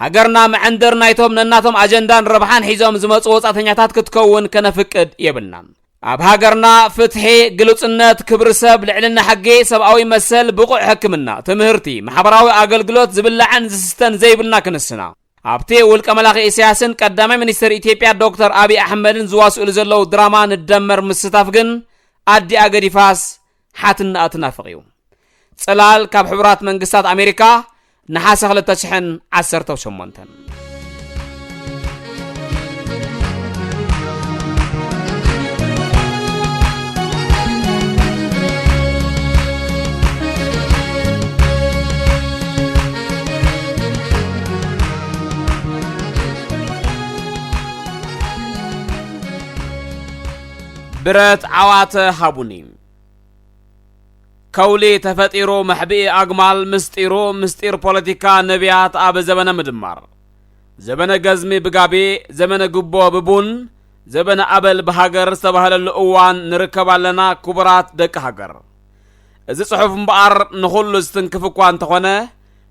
ሃገርና መዐንደር ናይቶም ነናቶም ኣጀንዳን ረብሓን ሒዞም ዝመጹ ወጻእተኛታት ክትከውን ከነፍቅድ የብልናን። ኣብ ሃገርና ፍትሒ፣ ግሉጽነት፣ ክብሪ ሰብ፣ ልዕልና ሕጊ፣ ሰብኣዊ መሰል፣ ብቑዕ ሕክምና፣ ትምህርቲ፣ ማሕበራዊ ኣገልግሎት፣ ዝብላዕን ዝስተን ዘይብልና ክንስና፣ ኣብቲ ውልቀ መላኺ ኢሳያስን ቀዳማይ ሚኒስትር ኢትዮጵያ ዶክተር ኣብይ ኣሕመድን ዝዋስእሉ ዘለዉ ድራማ ንደመር ምስታፍ ግን ኣዲኣ ገዲፋስ ሓትነኣ ትናፍቕ እዩ። ጽላል ካብ ሕቡራት መንግስታት ኣሜሪካ፣ ነሓሰ ክልተ ሽሕን ዓሰርተ ሸሞንተን። ብረት ዓዋተ ሃቡኒ። ከውሊ ተፈጢሩ መሕብኢ ኣግማል ምስጢሩ፣ ምስጢር ፖለቲካ ነቢያት ኣብ ዘበነ ምድማር። ዘበነ ገዝሚ ብጋቤ፣ ዘበነ ጉቦ ብቡን፣ ዘበነ ኣበል ብሃገር ዝተባህለሉ እዋን ንርከብ ኣለና፣ ክቡራት ደቂ ሃገር። እዚ ጽሑፍ እምበኣር ንኹሉ ዝትንክፍ እኳ እንተኾነ፣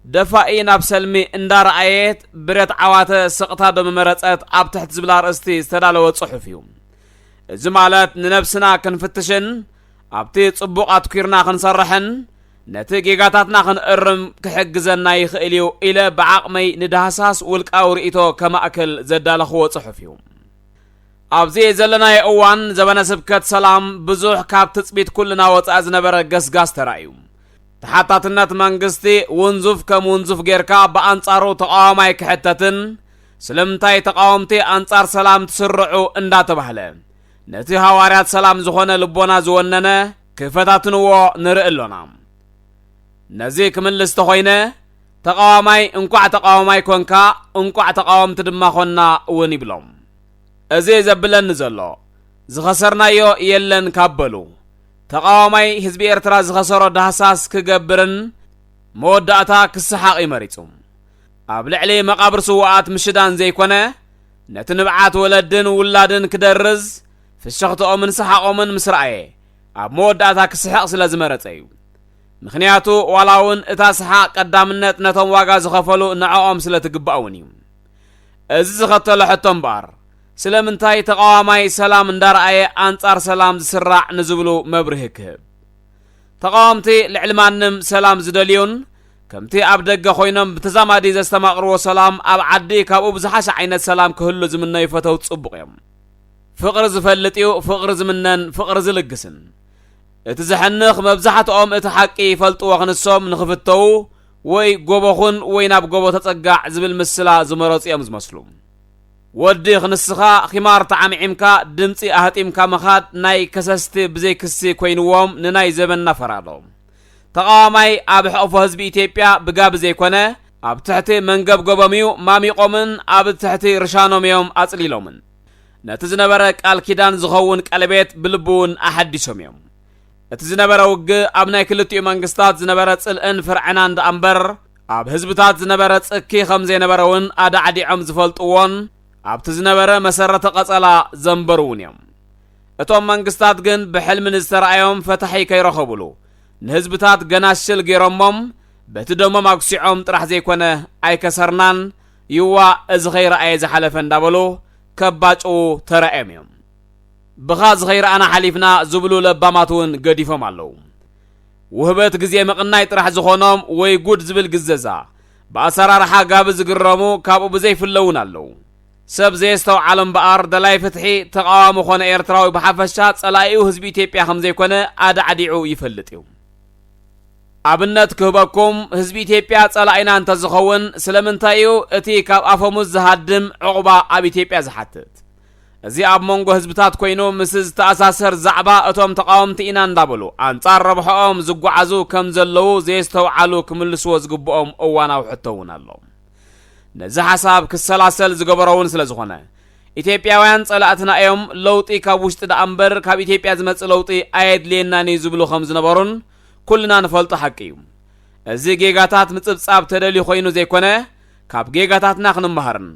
ደፋኢ ናብ ሰልሚ እንዳረኣየት ብረት ዓዋተ ስቕታ ዶ ምመረጸት ኣብ ትሕቲ ዝብል ኣርእስቲ ዝተዳለወ ጽሑፍ እዩ። እዚ ማለት ንነብስና ክንፍትሽን ኣብቲ ጽቡቕ ኣትኲርና ክንሰርሕን ነቲ ጌጋታትና ክንእርም ክሕግዘና ይኽእል እዩ ኢለ ብዓቕመይ ንዳህሳስ ውልቃዊ ርእይቶ ከማእክል ዘዳለኽዎ ጽሑፍ እዩ። ኣብዚ ዘለናዮ እዋን ዘበነ ስብከት ሰላም ብዙሕ ካብ ትጽቢት ኩልና ወጻኢ ዝነበረ ገስጋስ ተራእዩ። ተሓታትነት መንግስቲ ውንዙፍ ከም ውንዙፍ ጌርካ ብኣንጻሩ ተቓዋማይ ክሕተትን ስለምንታይ ተቓወምቲ ኣንጻር ሰላም ትስርዑ እንዳተባህለ ነቲ ሃዋርያት ሰላም ዝኾነ ልቦና ዝወነነ ክፈታትንዎ ንርኢ ኣሎና። ነዚ ክምልስ ተኾይነ ተቓዋማይ እንቋዕ ተቓዋማይ ኮንካ እንቋዕ ተቓወምቲ ድማ ኾንና እውን ይብሎም። እዚ ዘብለኒ ዘሎ ዝኸሰርናዮ የለን ካብ በሉ ተቓዋማይ ህዝቢ ኤርትራ ዝኸሰሮ ዳህሳስ ክገብርን መወዳእታ ክሰሓቕ እዩ መሪጹ። ኣብ ልዕሊ መቓብር ስዉኣት ምሽዳን ዘይኮነ ነቲ ንብዓት ወለድን ውላድን ክደርዝ ፍሽኽትኦምን ሰሓቖምን ምስ ረኣየ ኣብ መወዳእታ ክስሕቕ ስለ ዝመረጸ እዩ። ምኽንያቱ ዋላ እውን እታ ሰሓቕ ቀዳምነት ነቶም ዋጋ ዝኸፈሉ ንዕኦም ስለ ትግባእ እውን እዩ። እዚ ዝኸተሎ ሕቶ እምበኣር ስለምንታይ ተቓዋማይ ሰላም እንዳረኣየ ኣንጻር ሰላም ዝስራዕ ንዝብሉ መብርሂ ክህብ። ተቓወምቲ ልዕሊ ማንም ሰላም ዝደልዩን ከምቲ ኣብ ደገ ኮይኖም ብተዛማዲ ዘስተማቕርዎ ሰላም ኣብ ዓዲ ካብኡ ብዝሓሸ ዓይነት ሰላም ክህሉ ዝምነዩ ፈተውቲ ጽቡቕ እዮም። ፍቕሪ ዝፈልጥ እዩ ፍቕሪ ዝምነን ፍቕሪ ዝልግስን። እቲ ዘሕንኽ፣ መብዛሕትኦም እቲ ሓቂ ይፈልጥዎ ክንሶም ንኽፍተዉ፣ ወይ ጎቦ ኹን ወይ ናብ ጎቦ ተጸጋዕ ዝብል ምስላ ዝመረጹ እዮም ዝመስሉ። ወዲ ክንስኻ ኺማር ተዓምዒምካ ድምጺ ኣህጢምካ ምኻድ ናይ ከሰስቲ ብዘይ ክሲ ኮይንዎም ንናይ ዘበንና ፈራዶ። ተቓዋማይ ኣብ ሕቕፎ ህዝቢ ኢትዮጵያ ብጋብ ዘይኮነ፣ ኣብ ትሕቲ መንገብገቦም እዩ ማሚቖምን ኣብ ትሕቲ ርሻኖም እዮም ኣጽሊሎምን። ነቲ ዝነበረ ቃል ኪዳን ዝኸውን ቀለቤት ብልቢ እውን ኣሐዲሶም እዮም። እቲ ዝነበረ ውግእ ኣብ ናይ ክልቲኡ መንግስታት ዝነበረ ጽልእን ፍርዕናን ደኣ እምበር፣ ኣብ ህዝብታት ዝነበረ ጽኪ ከም ዘይነበረ እውን ኣዳዕዲዖም ዝፈልጥዎን ኣብቲ ዝነበረ መሰረተ ቀጸላ ዘንበሩ እውን እዮም። እቶም መንግስታት ግን ብሕልሚ ንዝተረኣዮም ፈታሒ ከይረኸቡሉ፣ ንህዝብታት ገናሽል ገይሮሞም፣ በቲ ደሞም ኣጉሲዖም ጥራሕ ዘይኮነ፣ ኣይከሰርናን፣ ይዋ እዚ ኸይረኣየ ዝሓለፈ እንዳበሉ ከባጭዉ ተራእዮም እዮም። ብኻ ዝኸይረኣና ሓሊፍና ዝብሉ ለባማት እውን ገዲፎም ኣለዉ። ውህበት ግዜ ምቕናይ ጥራሕ ዝኾኖም ወይ ጉድ ዝብል ግዘዛ፣ ብኣሰራርሓ ጋቢ ዝግረሙ ካብኡ ብዘይፍለ እውን ኣለዉ። ሰብ ዘየስተውዓሎ እምበኣር፣ ደላይ ፍትሒ፣ ተቓዋሚ ኾነ ኤርትራዊ ብሓፈሻ ጸላኢኡ ህዝቢ ኢትዮጵያ ከም ዘይኮነ ኣዳዕዲዑ ይፈልጥ እዩ። ኣብነት ክህበኩም፣ ህዝቢ ኢትዮጵያ ጸላኢና እንተዝኸውን፣ ስለምንታይ እዩ እቲ ካብ ኣፈሙዝ ዝሃድም ዕቑባ ኣብ ኢትዮጵያ ዝሓትት? እዚ ኣብ መንጎ ህዝብታት ኮይኑ ምስ ዝተኣሳሰር ዛዕባ፣ እቶም ተቓወምቲ ኢና እንዳበሉ ኣንጻር ረብሖኦም ዝጓዓዙ ከም ዘለዉ ዘየስተውዓሉ ክምልስዎ ዝግብኦም እዋናዊ ሕቶ እውን ኣሎ። ነዚ ሓሳብ ክሰላሰል ዝገበሮ እውን ስለ ዝኾነ፣ ኢትዮጵያውያን ጸላእትና እዮም፣ ለውጢ ካብ ውሽጢ ደኣ እምበር ካብ ኢትዮጵያ ዝመጽእ ለውጢ ኣየድልየናን እዩ ዝብሉ ከም ዝነበሩን ኩልና ንፈልጦ ሓቂ እዩ። እዚ ጌጋታት ምጽብጻብ ተደልዩ ኮይኑ ዘይኮነ፣ ካብ ጌጋታትና ክንመሃርን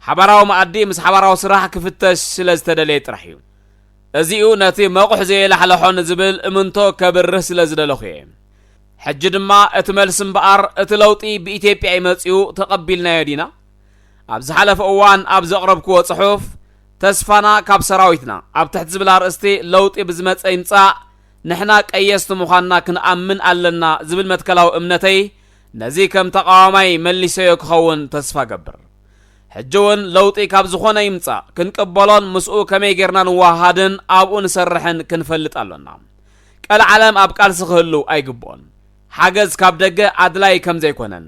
ሓባራዊ መኣዲ ምስ ሓባራዊ ስራሕ ክፍተሽ ስለ ዝተደለየ ጥራሕ እዩ። እዚኡ ነቲ መቑሕ ዘየላሕለሖ ንዝብል እምንቶ ከብርህ ስለ ዝደለኹ እየ። ሕጂ ድማ እቲ መልሲ እምበኣር፣ እቲ ለውጢ ብኢትዮጵያ እዩ መጺኡ፣ ተቐቢልናዮ ዲና? ኣብ ዝሓለፈ እዋን ኣብ ዘቕረብክዎ ጽሑፍ፣ ተስፋና ካብ ሰራዊትና ኣብ ትሕቲ ዝብል ኣርእስቲ፣ ለውጢ ብዝመጸ ይምጻእ፣ ንሕና ቀየስቲ ምዃንና ክንኣምን ኣለና ዝብል መትከላዊ እምነተይ፣ ነዚ ከም ተቓዋማይ መሊሰዮ ክኸውን ተስፋ ገብር። ሕጂ እውን ለውጢ ካብ ዝኾነ ይምጻእ፣ ክንቅበሎን ምስኡ ከመይ ጌርና ንወሃሃድን ኣብኡ ንሰርሕን ክንፈልጥ ኣሎና። ቀልዓለም ኣብ ቃልሲ ክህሉ ኣይግብኦን። ሓገዝ ካብ ደገ ኣድላይ ከም ዘይኮነን፣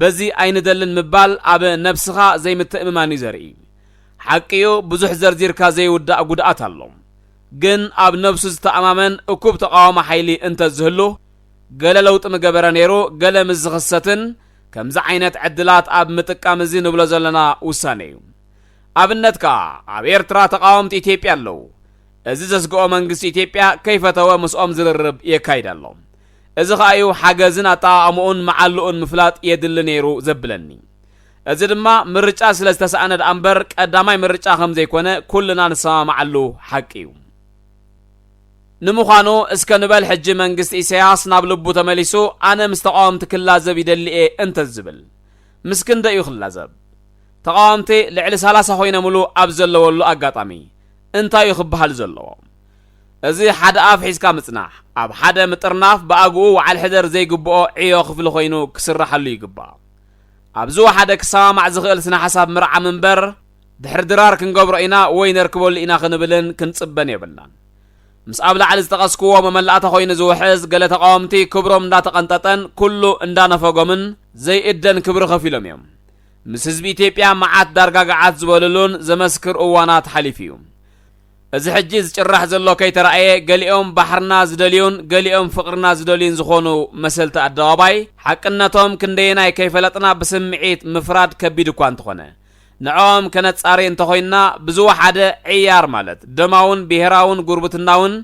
በዚ ኣይንደልን ምባል ኣብ ነብስኻ ዘይምትእምማን እዩ ዘርኢ። ሓቂዩ፣ ብዙሕ ዘርዚርካ ዘይውዳእ ጉድኣት ኣሎ። ግን ኣብ ነብሱ ዝተኣማመን እኩብ ተቓዋሚ ሓይሊ እንተዝህሉ፣ ገለ ለውጢ ምገበረ ነይሩ፣ ገለ ምስ ዝኽሰትን ከምዚ ዓይነት ዕድላት ኣብ ምጥቃም እዚ ንብሎ ዘለና ውሳኔ እዩ። ኣብነት ከኣ፣ ኣብ ኤርትራ ተቓወምቲ ኢትዮጵያ ኣለዉ። እዚ ዘስግኦ መንግስቲ ኢትዮጵያ ከይፈተወ ምስኦም ዝርርብ የካይድ ኣሎ። እዚ ከኣ እዩ ሓገዝን ኣጠቓቕምኡን መዓልኡን ምፍላጥ የድሊ ነይሩ ዘብለኒ። እዚ ድማ ምርጫ ስለ ዝተሳእነ ደኣ እምበር ቀዳማይ ምርጫ ከም ዘይኮነ ኩልና ንሰማማዓሉ ሓቂ እዩ። ንምዃኑ እስከ ንበል ሕጂ መንግስቲ ኢሳያስ ናብ ልቡ ተመሊሱ ኣነ ምስ ተቓወምቲ ክላዘብ ይደሊ እየ እንተዝብል፣ ምስ ክንደይ እዩ ክላዘብ? ተቓወምቲ ልዕሊ ሰላሳ ኮይኖምሉ ኣብ ዘለወሉ ኣጋጣሚ እንታይ እዩ ክበሃል ዘለዎ? እዚ ሓደ ኣፍ ሒዝካ ምጽናሕ፣ ኣብ ሓደ ምጥርናፍ ብኣግኡ ወዓል ሕደር ዘይግብኦ ዕዮ ክፍሊ ኮይኑ ክስረሓሉ ይግባእ። ኣብ ዝወሓደ ክሰማማዕ ዝኽእል ስነ ሓሳብ ምርዓም እምበር፣ ድሕሪ ድራር ክንገብሮ ኢና ወይ ነርክበሉ ኢና ክንብልን ክንጽበን የብልናን። ምስ ኣብ ላዕሊ ዝጠቐስክዎ መመላእታ ኮይኑ ዝውሕዝ፣ ገለ ተቓወምቲ ክብሮም እንዳተቐንጠጠን ኩሉ እንዳነፈጎምን ዘይእደን ክብሪ ከፊሎም እዮም። ምስ ህዝቢ ኢትዮጵያ መዓት ዳርጋ ገዓት ዝበልሉን ዘመስክር እዋናት ሓሊፉ እዩ። እዚ ሕጂ ዝጭራሕ ዘሎ ከይተራእየ፣ ገሊኦም ባሕርና ዝደልዩን ገሊኦም ፍቕርና ዝደልዩን ዝኾኑ መሰልቲ ኣደባባይ፣ ሓቅነቶም ክንደየናይ ከይፈለጥና ብስምዒት ምፍራድ ከቢድ እኳ እንተኾነ፣ ንዕኦም ከነጻሪ እንተኾይንና፣ ብዝወሓደ ዕያር ማለት ደማውን ብሄራውን ጉርብትናውን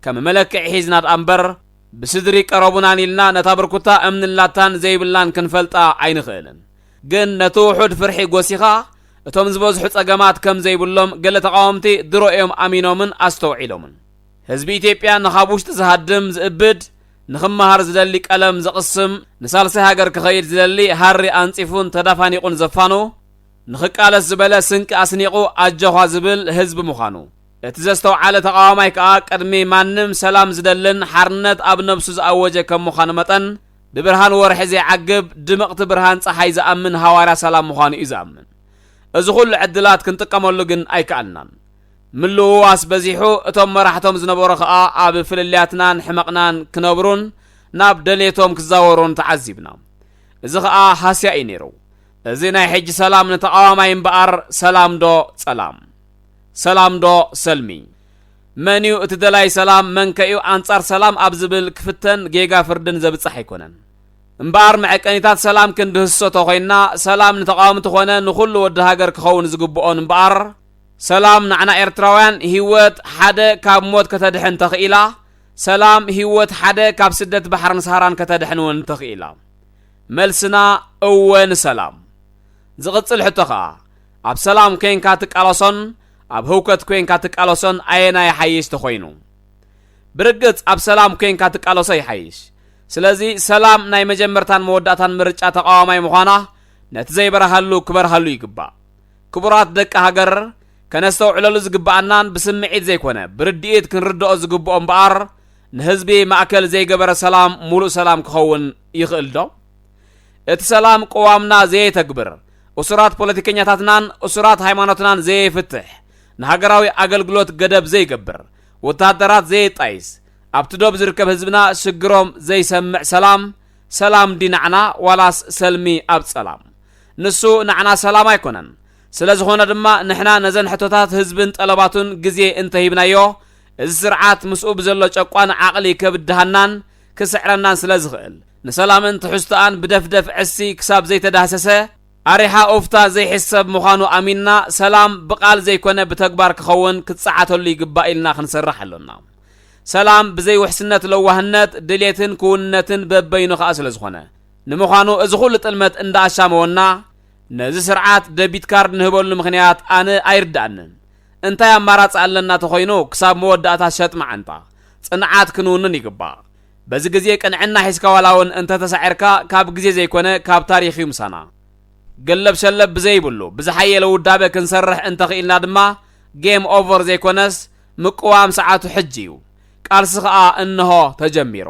ከም መለክዒ ሒዝና ደኣ እምበር፣ ብስድሪ ቀረቡናን ኢልና ነታ ብርኩታ እምንላታን ዘይብላን ክንፈልጣ ኣይንኽእልን። ግን ነቲ ውሑድ ፍርሒ ጎሲኻ፣ እቶም ዝበዝሑ ጸገማት ከም ዘይብሎም ገለ ተቓወምቲ ድሮ እዮም ኣሚኖምን ኣስተውዒሎምን። ህዝቢ ኢትዮጵያ ንኻብ ውሽጢ ዝሃድም ዝእብድ፣ ንኽመሃር ዝደሊ ቀለም ዘቕስም፣ ንሳልሳይ ሃገር ክኸይድ ዝደሊ ሃሪ ኣንጺፉን ተዳፋኒቑን ዘፋኑ፣ ንኽቃለስ ዝበለ ስንቂ ኣስኒቑ ኣጆኻ ዝብል ህዝቢ ምዃኑ፣ እቲ ዘስተውዓለ ተቓዋማይ ከኣ ቅድሚ ማንም ሰላም ዝደልን ሓርነት ኣብ ነብሱ ዝኣወጀ ከም ምዃኑ መጠን፣ ብብርሃን ወርሒ ዘይዓግብ ድምቕቲ ብርሃን ጸሓይ ዝኣምን ሃዋርያ ሰላም ምዃኑ እዩ ዝኣምን። እዚ ኹሉ ዕድላት ክንጥቀመሉ ግን ኣይከኣልናን። ምልውዋስ በዚሑ፣ እቶም መራሕቶም ዝነበሩ ኸኣ ኣብ ፍልልያትናን ሕመቕናን ክነብሩን ናብ ደልየቶም ክዛወሩን ተዓዚብና። እዚ ኸኣ ሃስያ እዩ ነይሩ። እዚ ናይ ሕጂ ሰላም ንተቓዋማይ እምበኣር ሰላም ዶ ጸላም? ሰላም ዶ ሰልሚ? መን እዩ እቲ ደላይ ሰላም? መን ከ እዩ ኣንጻር ሰላም ኣብ ዝብል ክፍተን ጌጋ ፍርድን ዘብጽሕ ኣይኮነን። እምበኣር መዐቀኒታት ሰላም ክንድህስሶ ተኾይንና፣ ሰላም ንተቓወምቲ ኾነ ንኹሉ ወዲ ሃገር ክኸውን ዝግብኦን እምበኣር፣ ሰላም ንዓና ኤርትራውያን ህይወት ሓደ ካብ ሞት ከተድሕን ተኽኢላ፣ ሰላም ህይወት ሓደ ካብ ስደት ባሕርን ሰሃራን ከተድሕን እውን ተኽኢላ። መልስና እወ ንሰላም። ዝቕጽል ሕቶ ኸኣ፣ ኣብ ሰላም ኬንካ ትቃለሶን ኣብ ህውከት ኬንካ ትቃለሶን ኣየናይ ይሓይሽ ተኾይኑ? ብርግጽ ኣብ ሰላም ኬንካ ትቃለሶ ይሓይሽ። ስለዚ ሰላም ናይ መጀመርታን መወዳእታን ምርጫ ተቓዋማይ ምዃና ነቲ ዘይበርሃሉ ክበርሃሉ ይግባእ። ክቡራት ደቂ ሃገር፣ ከነስተውዕለሉ ዝግብኣናን ብስምዒት ዘይኮነ ብርድኢት ክንርድኦ ዝግብኦ እምበኣር፣ ንህዝቢ ማእከል ዘይገበረ ሰላም ሙሉእ ሰላም ክኸውን ይኽእል ዶ? እቲ ሰላም ቅዋምና ዘየተግብር፣ እሱራት ፖለቲከኛታትናን እሱራት ሃይማኖትናን ዘየፍትሕ፣ ንሃገራዊ ኣገልግሎት ገደብ ዘይገብር፣ ወተሃደራት ዘየጣይስ፣ ኣብቲ ዶብ ዝርከብ ህዝብና ሽግሮም ዘይሰምዕ ሰላም፣ ሰላም ዲ ንዓና ዋላስ ሰልሚ ኣብ ጸላም? ንሱ ንዓና ሰላም ኣይኮነን። ስለ ዝኾነ ድማ ንሕና ነዘን ሕቶታት ህዝብን ጠለባቱን ግዜ እንተሂብናዮ፣ እዚ ስርዓት ምስኡ ብዘሎ ጨቋን ዓቕሊ ከብድሃናን ክስዕረናን ስለ ዝኽእል፣ ንሰላምን ትሕዝቶኣን ብደፍደፍ ዕሲ ክሳብ ዘይተዳህሰሰ፣ ኣሪሓ ኡፍታ ዘይሕሰብ ምዃኑ ኣሚንና፣ ሰላም ብቓል ዘይኮነ ብተግባር ክኸውን ክጸዓተሉ ይግባእ ኢልና ክንሰርሕ ኣሎና። ሰላም ብዘይ ውሕስነት ለዋህነት፣ ድሌትን ክውንነትን በበይኑ ኸኣ ስለ ዝኾነ። ንምዃኑ እዚ ኹሉ ጥልመት እንዳ ኣሻመወና፣ ነዚ ስርዓት ደቢት ካርድ ንህበሉ ምኽንያት ኣነ ኣይርድኣንን። እንታይ ኣማራጺ ኣለና ተኾይኑ ክሳብ መወዳእታ ሸጥ መዓንጣ። ጽንዓት ክንውንን ይግባእ። በዚ ግዜ ቅንዕና ሒዝካ ዋላ እውን እንተተሳዒርካ ካብ ግዜ ዘይኮነ ካብ ታሪኽ እዩ ምሳና። ገለብ ሸለብ ብዘይብሉ ብዝሓየለ ውዳበ ክንሰርሕ እንተኽኢልና ድማ ጌም ኦቨር ዘይኮነስ ምቅዋም ሰዓቱ ሕጂ እዩ። ቃልሲ ኸኣ እንሆ ተጀሚሩ።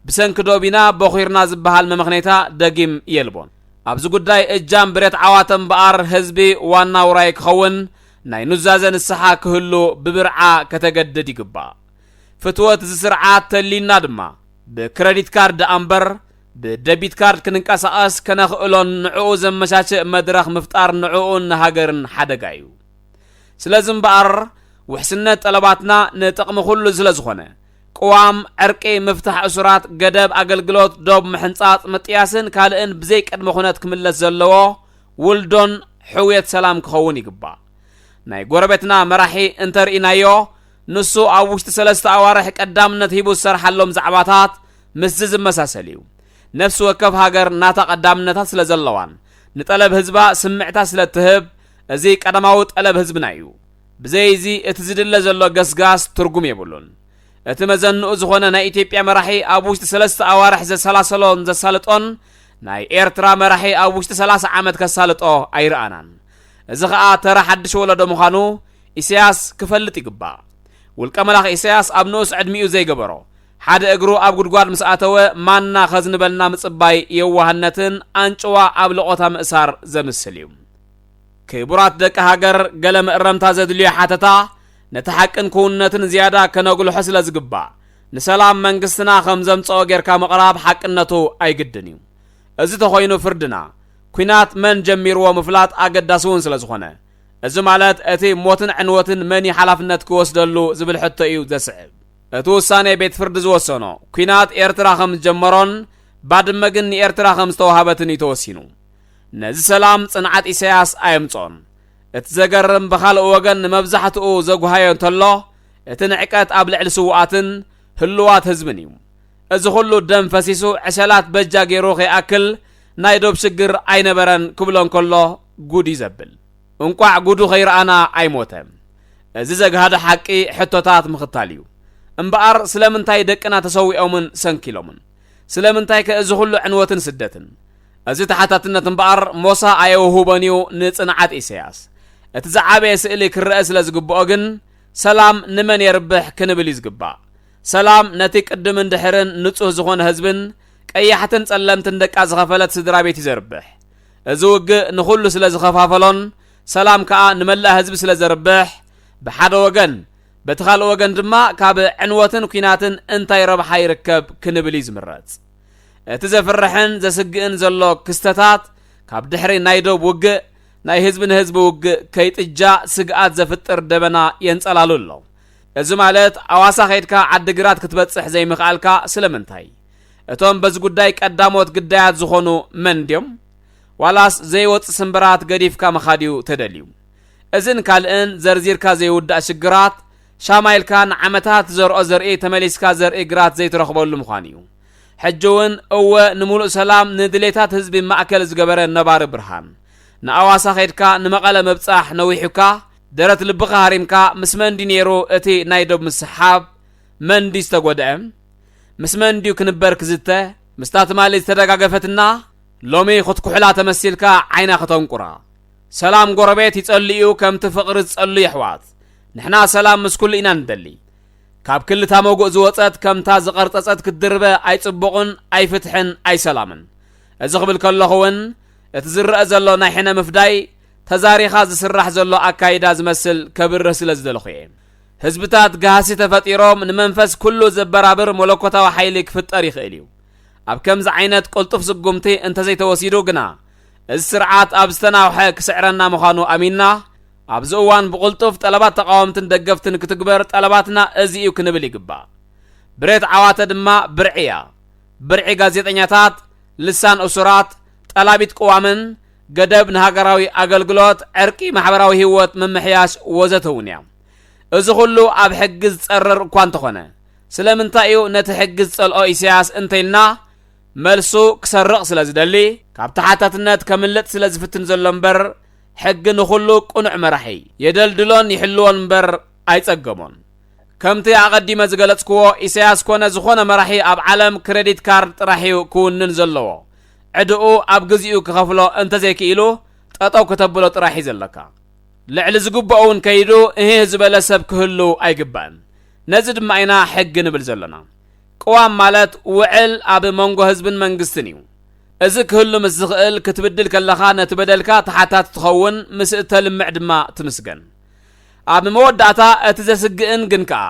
ብሰንኪ ዶቢና ቦኺርና ዝበሃል መመኽነይታ ደጊም የልቦን። ኣብዚ ጉዳይ እጃም ብሬት ዓዋተ እምበኣር ህዝቢ ዋና ውራይ ክኸውን ናይ ኑዛዘ ንስሓ ክህሉ ብብርዓ ከተገድድ ይግባእ። ፍትወት እዚ ስርዓት ተልዩና ድማ ብክረዲት ካርድ ደኣ እምበር ብደቢት ካርድ ክንንቀሳቐስ ከነኽእሎን ንዕኡ ዘመቻችእ መድረኽ ምፍጣር ንዕኡን ንሃገርን ሓደጋ እዩ። ስለዚ እምበኣር ውሕስነት ጠለባትና ንጥቕሚ ኩሉ ስለ ዝኾነ፣ ቅዋም፣ ዕርቂ፣ ምፍታሕ እሱራት፣ ገደብ ኣገልግሎት፣ ዶብ ምሕንጻጽ፣ ምጥያስን ካልእን ብዘይ ቅድመ ኩነት ክምለስ ዘለዎ ውልዶን ሕውየት ሰላም ክኸውን ይግባእ። ናይ ጎረቤትና መራሒ እንተርኢናዮ፣ ንሱ ኣብ ውሽጢ ሰለስተ ኣዋርሕ ቀዳምነት ሂቡ ዝሰርሓሎም ዛዕባታት ምስዚ ዝመሳሰል እዩ። ነፍሲ ወከፍ ሃገር ናታ ቀዳምነታት ስለ ዘለዋን፣ ንጠለብ ህዝባ ስምዕታ ስለ እትህብ፣ እዚ ቀዳማዊ ጠለብ ህዝብና እዩ። ብዘይ እዚ እቲ ዝድለ ዘሎ ገስጋስ ትርጉም የብሉን። እቲ መዘንኡ ዝኾነ ናይ ኢትዮጵያ መራሒ ኣብ ውሽጢ ሰለስተ ኣዋርሕ ዘሰላሰሎን ዘሳልጦን፣ ናይ ኤርትራ መራሒ ኣብ ውሽጢ ሰላሳ ዓመት ከሳልጦ ኣይረኣናን። እዚ ኸኣ ተራ ሓድሽ ወለዶ ምዃኑ ኢሳያስ ክፈልጥ ይግባእ። ውልቀ መላኺ ኢሳያስ ኣብ ንኡስ ዕድሚኡ ዘይገበሮ፣ ሓደ እግሩ ኣብ ጉድጓድ ምስ ኣተወ ማና ኸዝንበልና ምጽባይ የዋህነትን ኣንጭዋ ኣብ ለቖታ ምእሳር ዘምስል እዩ። ክቡራት ደቂ ሃገር፣ ገለ መእረምታ ዘድልዮ ሓተታ፣ ነቲ ሓቅን ክውንነትን ዝያዳ ከነጉልሖ ስለ ዝግባእ፣ ንሰላም መንግስትና ከም ዘምጽኦ ጌርካ ምቕራብ ሓቅነቱ ኣይግድን እዩ። እዚ ተኾይኑ ፍርድና፣ ኲናት መን ጀሚርዎ ምፍላጥ ኣገዳሲ እውን ስለ ዝኾነ፣ እዚ ማለት እቲ ሞትን ዕንወትን መን እዩ ሓላፍነት ክወስደሉ ዝብል ሕቶ እዩ ዘስዕብ። እቲ ውሳኔ ቤት ፍርዲ ዝወሰኖ፣ ኲናት ኤርትራ ከም ዝጀመሮን ባድመ ግን ንኤርትራ ከም ዝተዋህበትን እዩ ተወሲኑ። ነዚ ሰላም ጽንዓት ኢሳያስ ኣየምጽኦን። እቲ ዘገርም ብኻልእ ወገን ንመብዛሕትኡ ዘጉሃዮ እንተሎ፣ እቲ ንዕቀት ኣብ ልዕሊ ስዉኣትን ህሉዋት ህዝብን እዩ። እዚ ኹሉ ደም ፈሲሱ ዕሸላት በጃ ገይሩ ከይኣክል ናይ ዶብ ሽግር ኣይነበረን ክብሎ እንከሎ ጉድ እዩ ዘብል። እንቋዕ ጉዱ ከይረኣና ኣይሞተ። እዚ ዘግሃደ ሓቂ ሕቶታት ምኽታል እዩ። እምበኣር ስለምንታይ ደቅና ተሰዊኦምን ሰንኪሎምን? ስለምንታይ ከ እዚ ኹሉ ዕንወትን ስደትን? እዚ ተሓታትነት እምበኣር ሞሳ ኣየውህቦን እዩ ንጽንዓት ኢሳያስ። እቲ ዝዓበየ ስእሊ ክረአ ስለ ዝግብኦ ግን ሰላም ንመን የርብሕ ክንብል እዩ ዝግባእ። ሰላም ነቲ ቅድምን ድሕርን ንጹህ ዝኾነ ህዝብን ቀያሕትን ጸለምትን ደቃ ዝኸፈለት ስድራ ቤት እዩ ዘርብሕ። እዚ ውግእ ንኹሉ ስለ ዝኸፋፈሎን ሰላም ከኣ ንመላእ ህዝቢ ስለ ዘርብሕ፣ ብሓደ ወገን፣ በቲ ካልእ ወገን ድማ ካብ ዕንወትን ኲናትን እንታይ ረብሓ ይርከብ ክንብል እዩ ዝምረጽ። እቲ ዘፍርሕን ዘስግእን ዘሎ ክስተታት ካብ ድሕሪ ናይ ዶብ ውግእ ናይ ህዝቢ ንህዝቢ ውግእ ከይጥጃ ስግኣት ዘፍጥር ደበና የንጸላሉ ኣሎ። እዚ ማለት ኣዋሳ ከይድካ ዓዲግራት ክትበጽሕ ዘይምኽኣልካ ስለምንታይ? እቶም በዚ ጉዳይ ቀዳሞት ግዳያት ዝኾኑ መን ድዮም? ዋላስ ዘይወጽእ ስምብራት ገዲፍካ ምኻድ እዩ ተደልዩ? እዝን ካልእን ዘርዚርካ ዘይውዳእ ሽግራት ሻማ ኢልካ ንዓመታት ዘርኦ ዘርኢ ተመሊስካ ዘርኢ ግራት ዘይትረኽበሉ ምዃኑ እዩ። ሕጂ እውን እወ ንምሉእ ሰላም ንድሌታት ህዝቢ ማእከል ዝገበረ ነባሪ ብርሃን ንኣዋሳ ከይድካ ንመቐለ ምብጻሕ ነዊሑካ ደረት ልብኻ ሃሪምካ ምስ መንዲ ነይሩ እቲ ናይ ዶብ ምስሓብ መንዲ ዝተጎድአ ምስ መን ድዩ ክንበር ክዝተ? ምስታ ትማሊ ዝተደጋገፈትና ሎሚ ክትኩሕላ ተመሲልካ ዓይና ከተንቁራ። ሰላም ጎረቤት ይጸሉ እዩ ከምቲ ፍቕሪ ዝጸሉ የሕዋት። ንሕና ሰላም ምስ ኩሉ ኢና ንደሊ። ካብ ክልታ መጉእ ዝወጸት ከምታ ዝቐርጸጸት ክትድርበ ኣይጽቡቕን ኣይፍትሕን ኣይሰላምን። እዚ ክብል ከለኹ እውን እቲ ዝረአ ዘሎ ናይ ሕነ ምፍዳይ ተዛሪኻ ዝስራሕ ዘሎ ኣካይዳ ዝመስል ከብርህ ስለ ዝደለኹ እየ። ህዝብታት ጋህሲ ተፈጢሮም ንመንፈስ ኩሉ ዘበራብር መለኮታዊ ሓይሊ ክፍጠር ይኽእል እዩ። ኣብ ከምዚ ዓይነት ቅልጡፍ ስጉምቲ እንተዘይተወሲዱ ግና፣ እዚ ስርዓት ኣብ ዝተናውሐ ክስዕረና ምዃኑ ኣሚንና፣ ኣብዚ እዋን ብቕልጡፍ ጠለባት ተቓወምትን ደገፍትን ክትግበር ጠለባትና እዚ እዩ ክንብል ይግባእ። ብሬት ዓዋተ ድማ ብርዒ እያ። ብርዒ ጋዜጠኛታት፣ ልሳን እሱራት፣ ጠላቢት ቅዋምን፣ ገደብ ንሃገራዊ ኣገልግሎት፣ ዕርቂ፣ ማሕበራዊ ህይወት ምምሕያሽ ወዘተ እውን እያ። እዚ ኩሉ ኣብ ሕጊ ዝጸረር እኳ እንተኾነ፣ ስለምንታይ እዩ ነቲ ሕጊ ዝጸልኦ ኢሳያስ እንተኢልና፣ መልሱ ክሰርቕ ስለ ዝደሊ፣ ካብ ተሓታትነት ከምልጥ ስለ ዝፍትን ዘሎ እምበር፣ ሕጊ ንኹሉ ቅኑዕ መራሒ የደልድሎን ይሕልዎን እምበር ኣይጸገሞን። ከምቲ ኣቐዲመ ዝገለጽክዎ፣ ኢሳያስ ኮነ ዝኾነ መራሒ ኣብ ዓለም ክረዲት ካርድ ጥራሕ እዩ ክውንን ዘለዎ። ዕድኡ ኣብ ግዚኡ ክኸፍሎ እንተዘይክኢሉ፣ ጠጠው ከተብሎ ጥራሕ እዩ ዘለካ። ልዕሊ ዝግብኦ እውን ከይዱ እሄ ዝበለ ሰብ ክህሉ ኣይግባእን። ነዚ ድማ ኢና ሕጊ ንብል ዘለና። ቅዋም ማለት ውዕል ኣብ መንጎ ህዝብን መንግስትን እዩ። እዚ ክህሉ ምስ ዝኽእል ክትብድል ከለኻ ነቲ በደልካ ተሓታቲ ትኸውን፣ ምስ እተልምዕ ድማ ትምስገን። ኣብ መወዳእታ እቲ ዘስግእን ግን ከኣ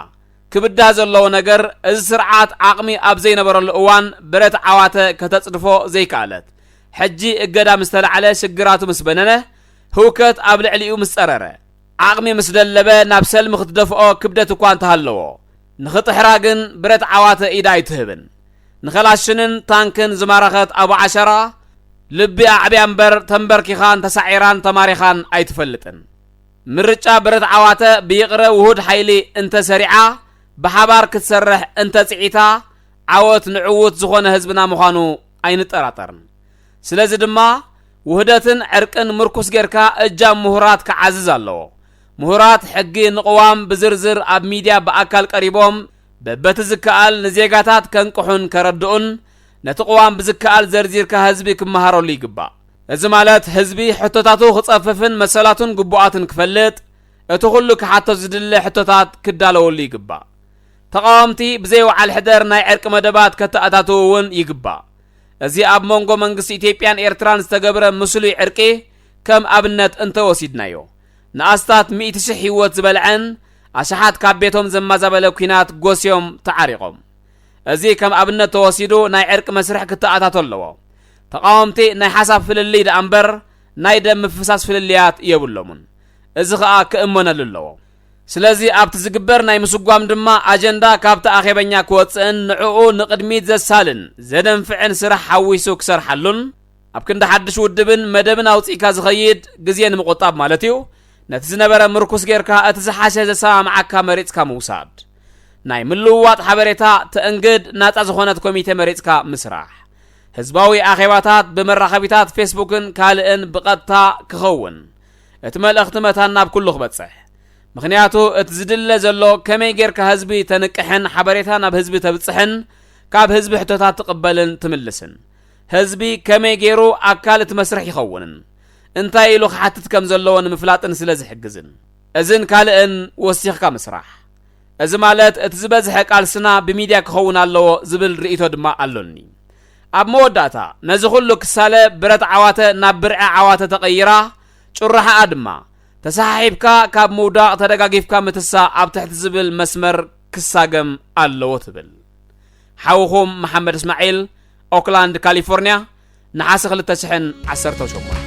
ክብዳህ ዘለዎ ነገር እዚ ስርዓት ዓቕሚ ኣብ ዘይነበረሉ እዋን ብረት ዓዋተ ከተጽድፎ ዘይከኣለት፣ ሕጂ እገዳ ምስ ተላዕለ ሽግራቱ ምስ በነነ፣ ህውከት ኣብ ልዕሊኡ ምስ ጸረረ፣ ዓቕሚ ምስ ደለበ ናብ ሰልሚ ክትደፍኦ ክብደት እኳ እንተሃለዎ፣ ንኽጥሕራ ግን ብረት ዓዋተ ኢዳ ኣይትህብን። ንኸላሽንን ታንክን ዝማረኸት ኣቡ ዓሸራ ልቢ ኣዕብያ እምበር ተንበርኪኻን ተሳዒራን ተማሪኻን ኣይትፈልጥን። ምርጫ ብረት ዓዋተ ብይቕረ ውሁድ ሓይሊ እንተሰሪዓ፣ ብሓባር ክትሰርሕ እንተጽዒታ፣ ዓወት ንዕዉት ዝኾነ ህዝብና ምዃኑ ኣይንጠራጠርን። ስለዚ ድማ ውህደትን ዕርቅን ምርኩስ ጌርካ እጃም ምሁራት ክዓዝዝ ኣለዎ። ምሁራት ሕጊ ንቕዋም ብዝርዝር ኣብ ሚድያ ብኣካል ቀሪቦም በበቲ ዝከኣል ንዜጋታት ከንቅሑን ከረድኡን ነቲ ቅዋም ብዝከኣል ዘርዚርካ ህዝቢ ክመሃረሉ ይግባእ። እዚ ማለት ህዝቢ ሕቶታቱ ክጸፍፍን መሰላቱን ግቡኣቱን ክፈልጥ እቲ ኩሉ ክሓቶ ዝድለ ሕቶታት ክዳለወሉ ይግባእ። ተቓወምቲ ብዘይ ወዓል ሕደር ናይ ዕርቂ መደባት ከተኣታትዉ እውን ይግባእ። እዚ ኣብ መንጎ መንግስቲ ኢትዮጵያን ኤርትራን ዝተገብረ ምስሉይ ዕርቂ ከም ኣብነት እንተወሲድናዮ፣ ንኣስታት ሚእቲ ሽሕ ህይወት ዝበልዐን ኣሽሓት ካብ ቤቶም ዘማዛበለ ኲናት ጎስዮም ተዓሪቖም። እዚ ከም ኣብነት ተወሲዱ ናይ ዕርቂ መስርሕ ክተኣታቶ ኣለዎ። ተቓወምቲ ናይ ሓሳብ ፍልልይ ደኣ እምበር ናይ ደም ምፍሳስ ፍልልያት የብሎምን። እዚ ኸኣ ክእመነሉ ኣለዎ። ስለዚ ኣብቲ ዝግበር ናይ ምስጓም ድማ ኣጀንዳ ካብቲ ኣኼበኛ ክወጽእን ንዕኡ ንቕድሚት ዘሳልን ዘደንፍዕን ስራሕ ሓዊሱ ክሰርሓሉን ኣብ ክንዲ ሓድሽ ውድብን መደብን ኣውጺእካ ዝኸይድ ግዜ ንምቑጣብ ማለት እዩ። ነቲ ዝነበረ ምርኩስ ጌርካ እቲ ዝሓሸ ዘሰማምዓካ መሪጽካ ምውሳድ። ናይ ምልውዋጥ ሓበሬታ ተእንግድ ናጻ ዝኾነት ኮሚቴ መሪጽካ ምስራሕ። ህዝባዊ ኣኼባታት ብመራኸቢታት ፌስቡክን ካልእን ብቐጥታ ክኸውን። እቲ መልእኽቲ መታን ናብ ኩሉ ክበጽሕ። ምኽንያቱ እቲ ዝድለ ዘሎ ከመይ ጌርካ ህዝቢ ተንቅሕን ሓበሬታ ናብ ህዝቢ ተብጽሕን ካብ ህዝቢ ሕቶታት ትቕበልን ትምልስን። ህዝቢ ከመይ ገይሩ ኣካል እቲ መስርሕ ይኸውንን እንታይ ኢሉ ክሓትት ከም ዘለዎ ንምፍላጥን ስለ ዝሕግዝን። እዝን ካልእን ወሲኽካ ምስራሕ። እዚ ማለት እቲ ዝበዝሐ ቃልስና ብሚድያ ክኸውን ኣለዎ ዝብል ርእይቶ ድማ ኣሎኒ። ኣብ መወዳእታ ነዚ ኩሉ ክሳለ ብረት ዓዋተ ናብ ብርዐ ዓዋተ ተቐይራ፣ ጭርሖኣ ድማ ተሰሓሒብካ ካብ ምውዳቕ ተደጋጊፍካ ምትሳእ ኣብ ትሕቲ ዝብል መስመር ክሳገም ኣለዎ ትብል። ሓውኹም መሓመድ እስማዒል፣ ኦክላንድ ካሊፎርኒያ፣ ነሓሰ ክልተ ሽሕን ዓሰርተ ሸሞንተን።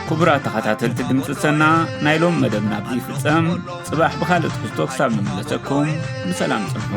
ክቡራት ተኸታተልቲ ድምፂ ሰና፣ ናይ ሎም መደብና ኣብዚ ይፍፀም። ፅባሕ ብኻልእ ትሕዝቶ ክሳብ ንምለሰኩም ብሰላም ፅንሑ።